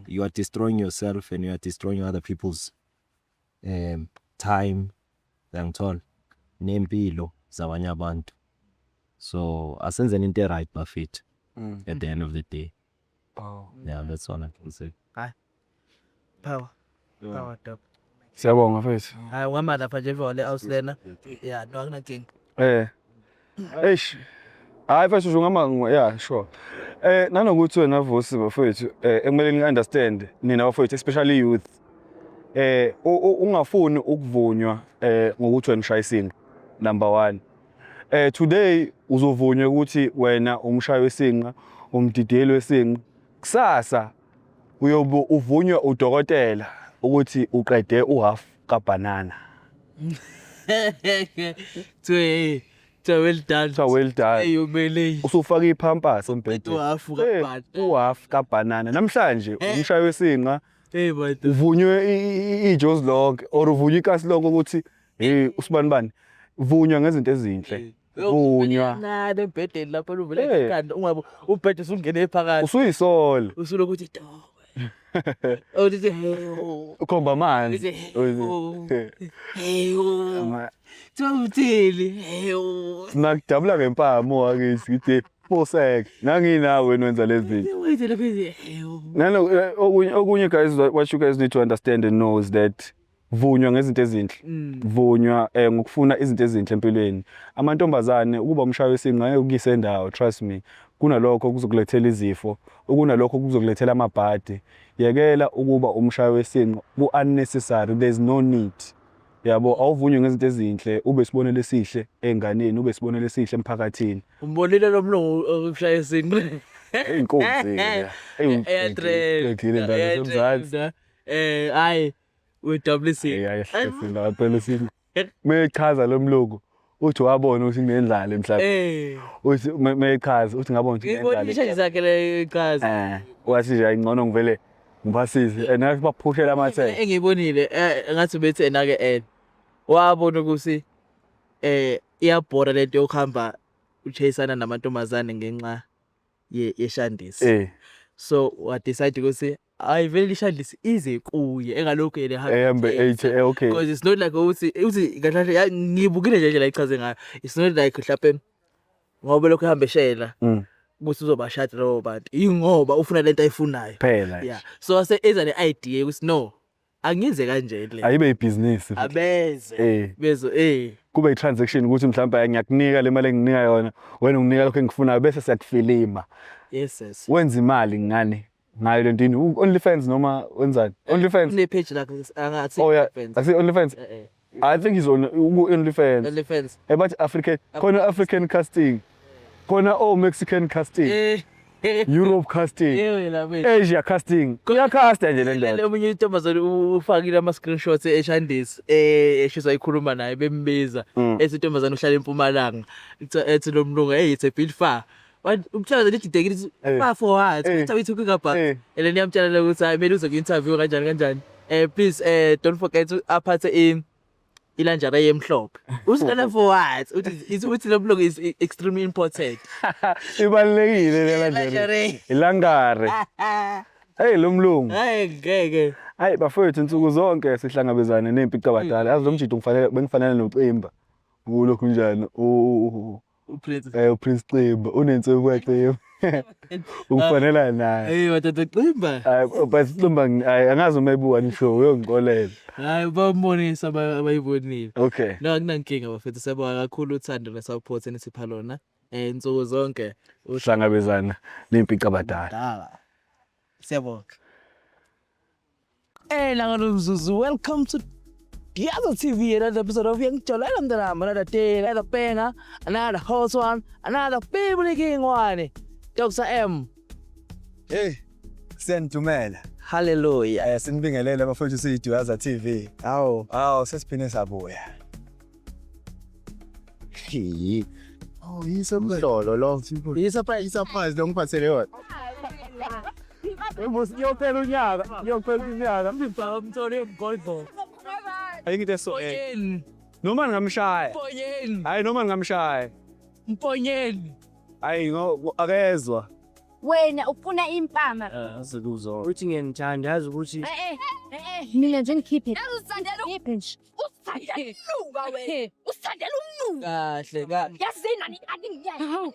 Speaker 8: You are destroying yourself and you are destroying other people's time, uyangithola, nempilo zabanye abantu. So asenzeni into right bafethu at the end of the day. Yeah, that's all I can say.
Speaker 1: Power, power, dog.
Speaker 2: Siyabonga mfethu.
Speaker 1: Hayi, ungama lapha nje emva le house lena. Yeah, no, akunankinga.
Speaker 2: Eish. Hayi mfethu, ungama, yeah, sure. Nanokuthi wena Vusi bafethu, ekumele ni understand nina bafethu, especially youth. Ungafuni ukuvunywa ngokuthi wena ushaya isinqa, number 1. Today uzovunywa ukuthi wena umshayi wesinqa, umdideli wesinqa. Kusasa uyobe uvunywa udokotela ukuthi uqede uhalf kabanana.
Speaker 1: Kuthiwe kuthiwa well done.
Speaker 2: Kuthiwa well done.
Speaker 1: Hey, umele.
Speaker 2: Usufaka ipampers embhedeni.
Speaker 1: Uhalf kabanana.
Speaker 2: Uhalf kabanana. Namhlanje umshayi wesinqa
Speaker 1: Hey man.
Speaker 2: Uvunywe ijozi lonke or uvunywe ikasi lonke ukuthi hey, usibani bani. Vunywa ngezinto ezinhle. Vunywa.
Speaker 1: Na embhedeni lapho uvela ikhanda, ungabe umbhede usungene phakathi.
Speaker 2: Usuyisola.
Speaker 1: Usuloku uthi dog. Uthi hey.
Speaker 2: Ukhomba amanzi.
Speaker 1: Uthi hey. Hey. Kuthiwa uthini? Hey.
Speaker 2: Sinakujabula ngempama wakithi ngithi posek. Nanginawe wena wenza lezi zinto.
Speaker 1: Wait lapha, hey.
Speaker 2: Nano okunye guys, what you guys need to understand and know is that vunywa ngezinto ezinhle. Vunywa ngokufuna izinto ezinhle empilweni. Amantombazane, ukuba umshayi wesinqa ngeke ukuyise endawo, trust me. Kunalokho kuzokulethela izifo, kunalokho kuzokulethela amabhadi. Yekela ukuba umshayi wesinqa, ku unnecessary, there's no need. Yabo, awuvunywe ngezinto ezinhle, ube isibonelo esihle enganeni, ube isibonelo esihle emphakathini.
Speaker 1: Umbonile lo mlungu okushaya isinqa?
Speaker 2: Eyinkunzi ke.
Speaker 1: Eyatrend.
Speaker 2: Eyinkunzi yasemzansi.
Speaker 1: Hayi, we WC.
Speaker 2: Hayi, phela isinqa. Mechaza lo mlungu uthi wabona ukuthi kunendlala emhlabeni. Uthi mechaza uthi ngabona ukuthi
Speaker 1: Ngibona
Speaker 2: kunendlala.
Speaker 1: ishaji sakhe le chaza.
Speaker 2: Wathi nje ayingcono ngivele ngibasize and ngathi baphushela amathele.
Speaker 1: Engibonile ngathi bethi ena ke wabona ukuthi iyabhora lento yokuhamba uchasana namantombazane ngenxa yeshandisi. So wa decide ukuthi hayi vele ishandisi ize kuye, engalokhu yena ehamba
Speaker 2: Ehambe
Speaker 1: echase.
Speaker 2: ethi okay.
Speaker 1: Because it's not like uthi kahle kahle, ngibukile nje indlela ayichaze ngayo, it's not like mhlawumbe ngoba lokhu ehamba eshela ukuthi uzobashada labo bantu, ingoba ufuna lento ayifunayo
Speaker 2: Phela.
Speaker 1: Yeah, so ase eza ne idea ukuthi no, angiyenze kanje le.
Speaker 2: Ayibe ibhizinisi.
Speaker 1: Abeze bezo.
Speaker 2: Kube i-transaction ukuthi mhlawumbe ngiyakunika le mali enginika yona, wena unginika lokho engikufunayo, bese siyakufilima.
Speaker 1: Yes.
Speaker 2: Wenza imali ngani ngayo lento? Yini, OnlyFans noma wenzani? OnlyFans.
Speaker 1: Kune page lakhe angathi.
Speaker 2: Oh yeah.
Speaker 1: OnlyFans.
Speaker 2: Asi OnlyFans. I think he's on OnlyFans.
Speaker 1: OnlyFans.
Speaker 2: Bathi African, khona African casting, khona oh Mexican casting, Europe casting,
Speaker 1: Wena wena.
Speaker 2: Asia casting. Uyacasta nje le ndoda.
Speaker 1: Omunye intombazane ufakile ama screenshots eshandisi, eshisa ikhuluma naye, bembiza, ethi intombazane uhlala eMpumalanga, ethi lo mlungu, "Hey, it's a bit far." Umhlaba lididekile ukuthi far for what? What are we talking about? And then iyamtshela ukuthi hayi, kumele uze ku-interview kanjani kanjani. Please don't forget to aphathe ilingerie emhlophe. Uthi for what? Uthi lo mlungu is extremely important.
Speaker 2: Ibalulekile le lingerie.
Speaker 1: Lingerie.
Speaker 2: Ilangare. Hey, lo mlungu.
Speaker 1: Hayi ngeke.
Speaker 2: Hayi bafowethu, insuku zonke sihlangabezane nempicabadala. Yazi lo mjito ngifanele bengifanele noCimba. Kulokhu njani?
Speaker 1: UPrince.
Speaker 2: UPrince Ximba unenswebu kaXimba. Ungifanela naye.
Speaker 1: Hey madoda, Ximba.
Speaker 2: Hayi, but Ximba hayi, angazi uma ebuka nisho uyongixolela.
Speaker 1: Hayi, bambonisa abayibonile.
Speaker 2: Okay.
Speaker 1: No, akunankinga bafethu, siyabonga kakhulu uthando nesupport enisipha lona. Insuku zonke
Speaker 2: uhlangabezana nempicabadala.
Speaker 1: Dala. Siyabonga. Hey, la ngalo mzuzu, welcome to Duyaza TV, another episode of Uyangijolela Mntanami, another day, another banger, another hot one, another people king one. Dr. M.
Speaker 2: Hey, siyanidumela.
Speaker 1: Hallelujah.
Speaker 2: Sinibingelele bafowethu, siyiDuyaza TV.
Speaker 1: Hawu.
Speaker 2: Awu, sesiphinde sabuya.
Speaker 3: Hey. Oh, yisemhlolo lo.
Speaker 1: I-surprise.
Speaker 3: I-surprise lo ngiphathele yona.
Speaker 2: Uyophela unyaka, uyophela unyaka.
Speaker 1: Umtholi umgogo.
Speaker 2: Ayikho so
Speaker 1: Mponyeni.
Speaker 2: Noma ngingamshaya.
Speaker 1: Mponyeni.
Speaker 2: Hayi, noma ngingamshaya.
Speaker 1: Mponyeni.
Speaker 2: Hayi, ngo akezwa.
Speaker 5: Wena ufuna impama.
Speaker 9: Uthi ngiyanithanda, yazi ukuthi
Speaker 5: Eh eh, mina nje ngikhiphe. Ngikhiphe nje.
Speaker 1: Kahle kahle.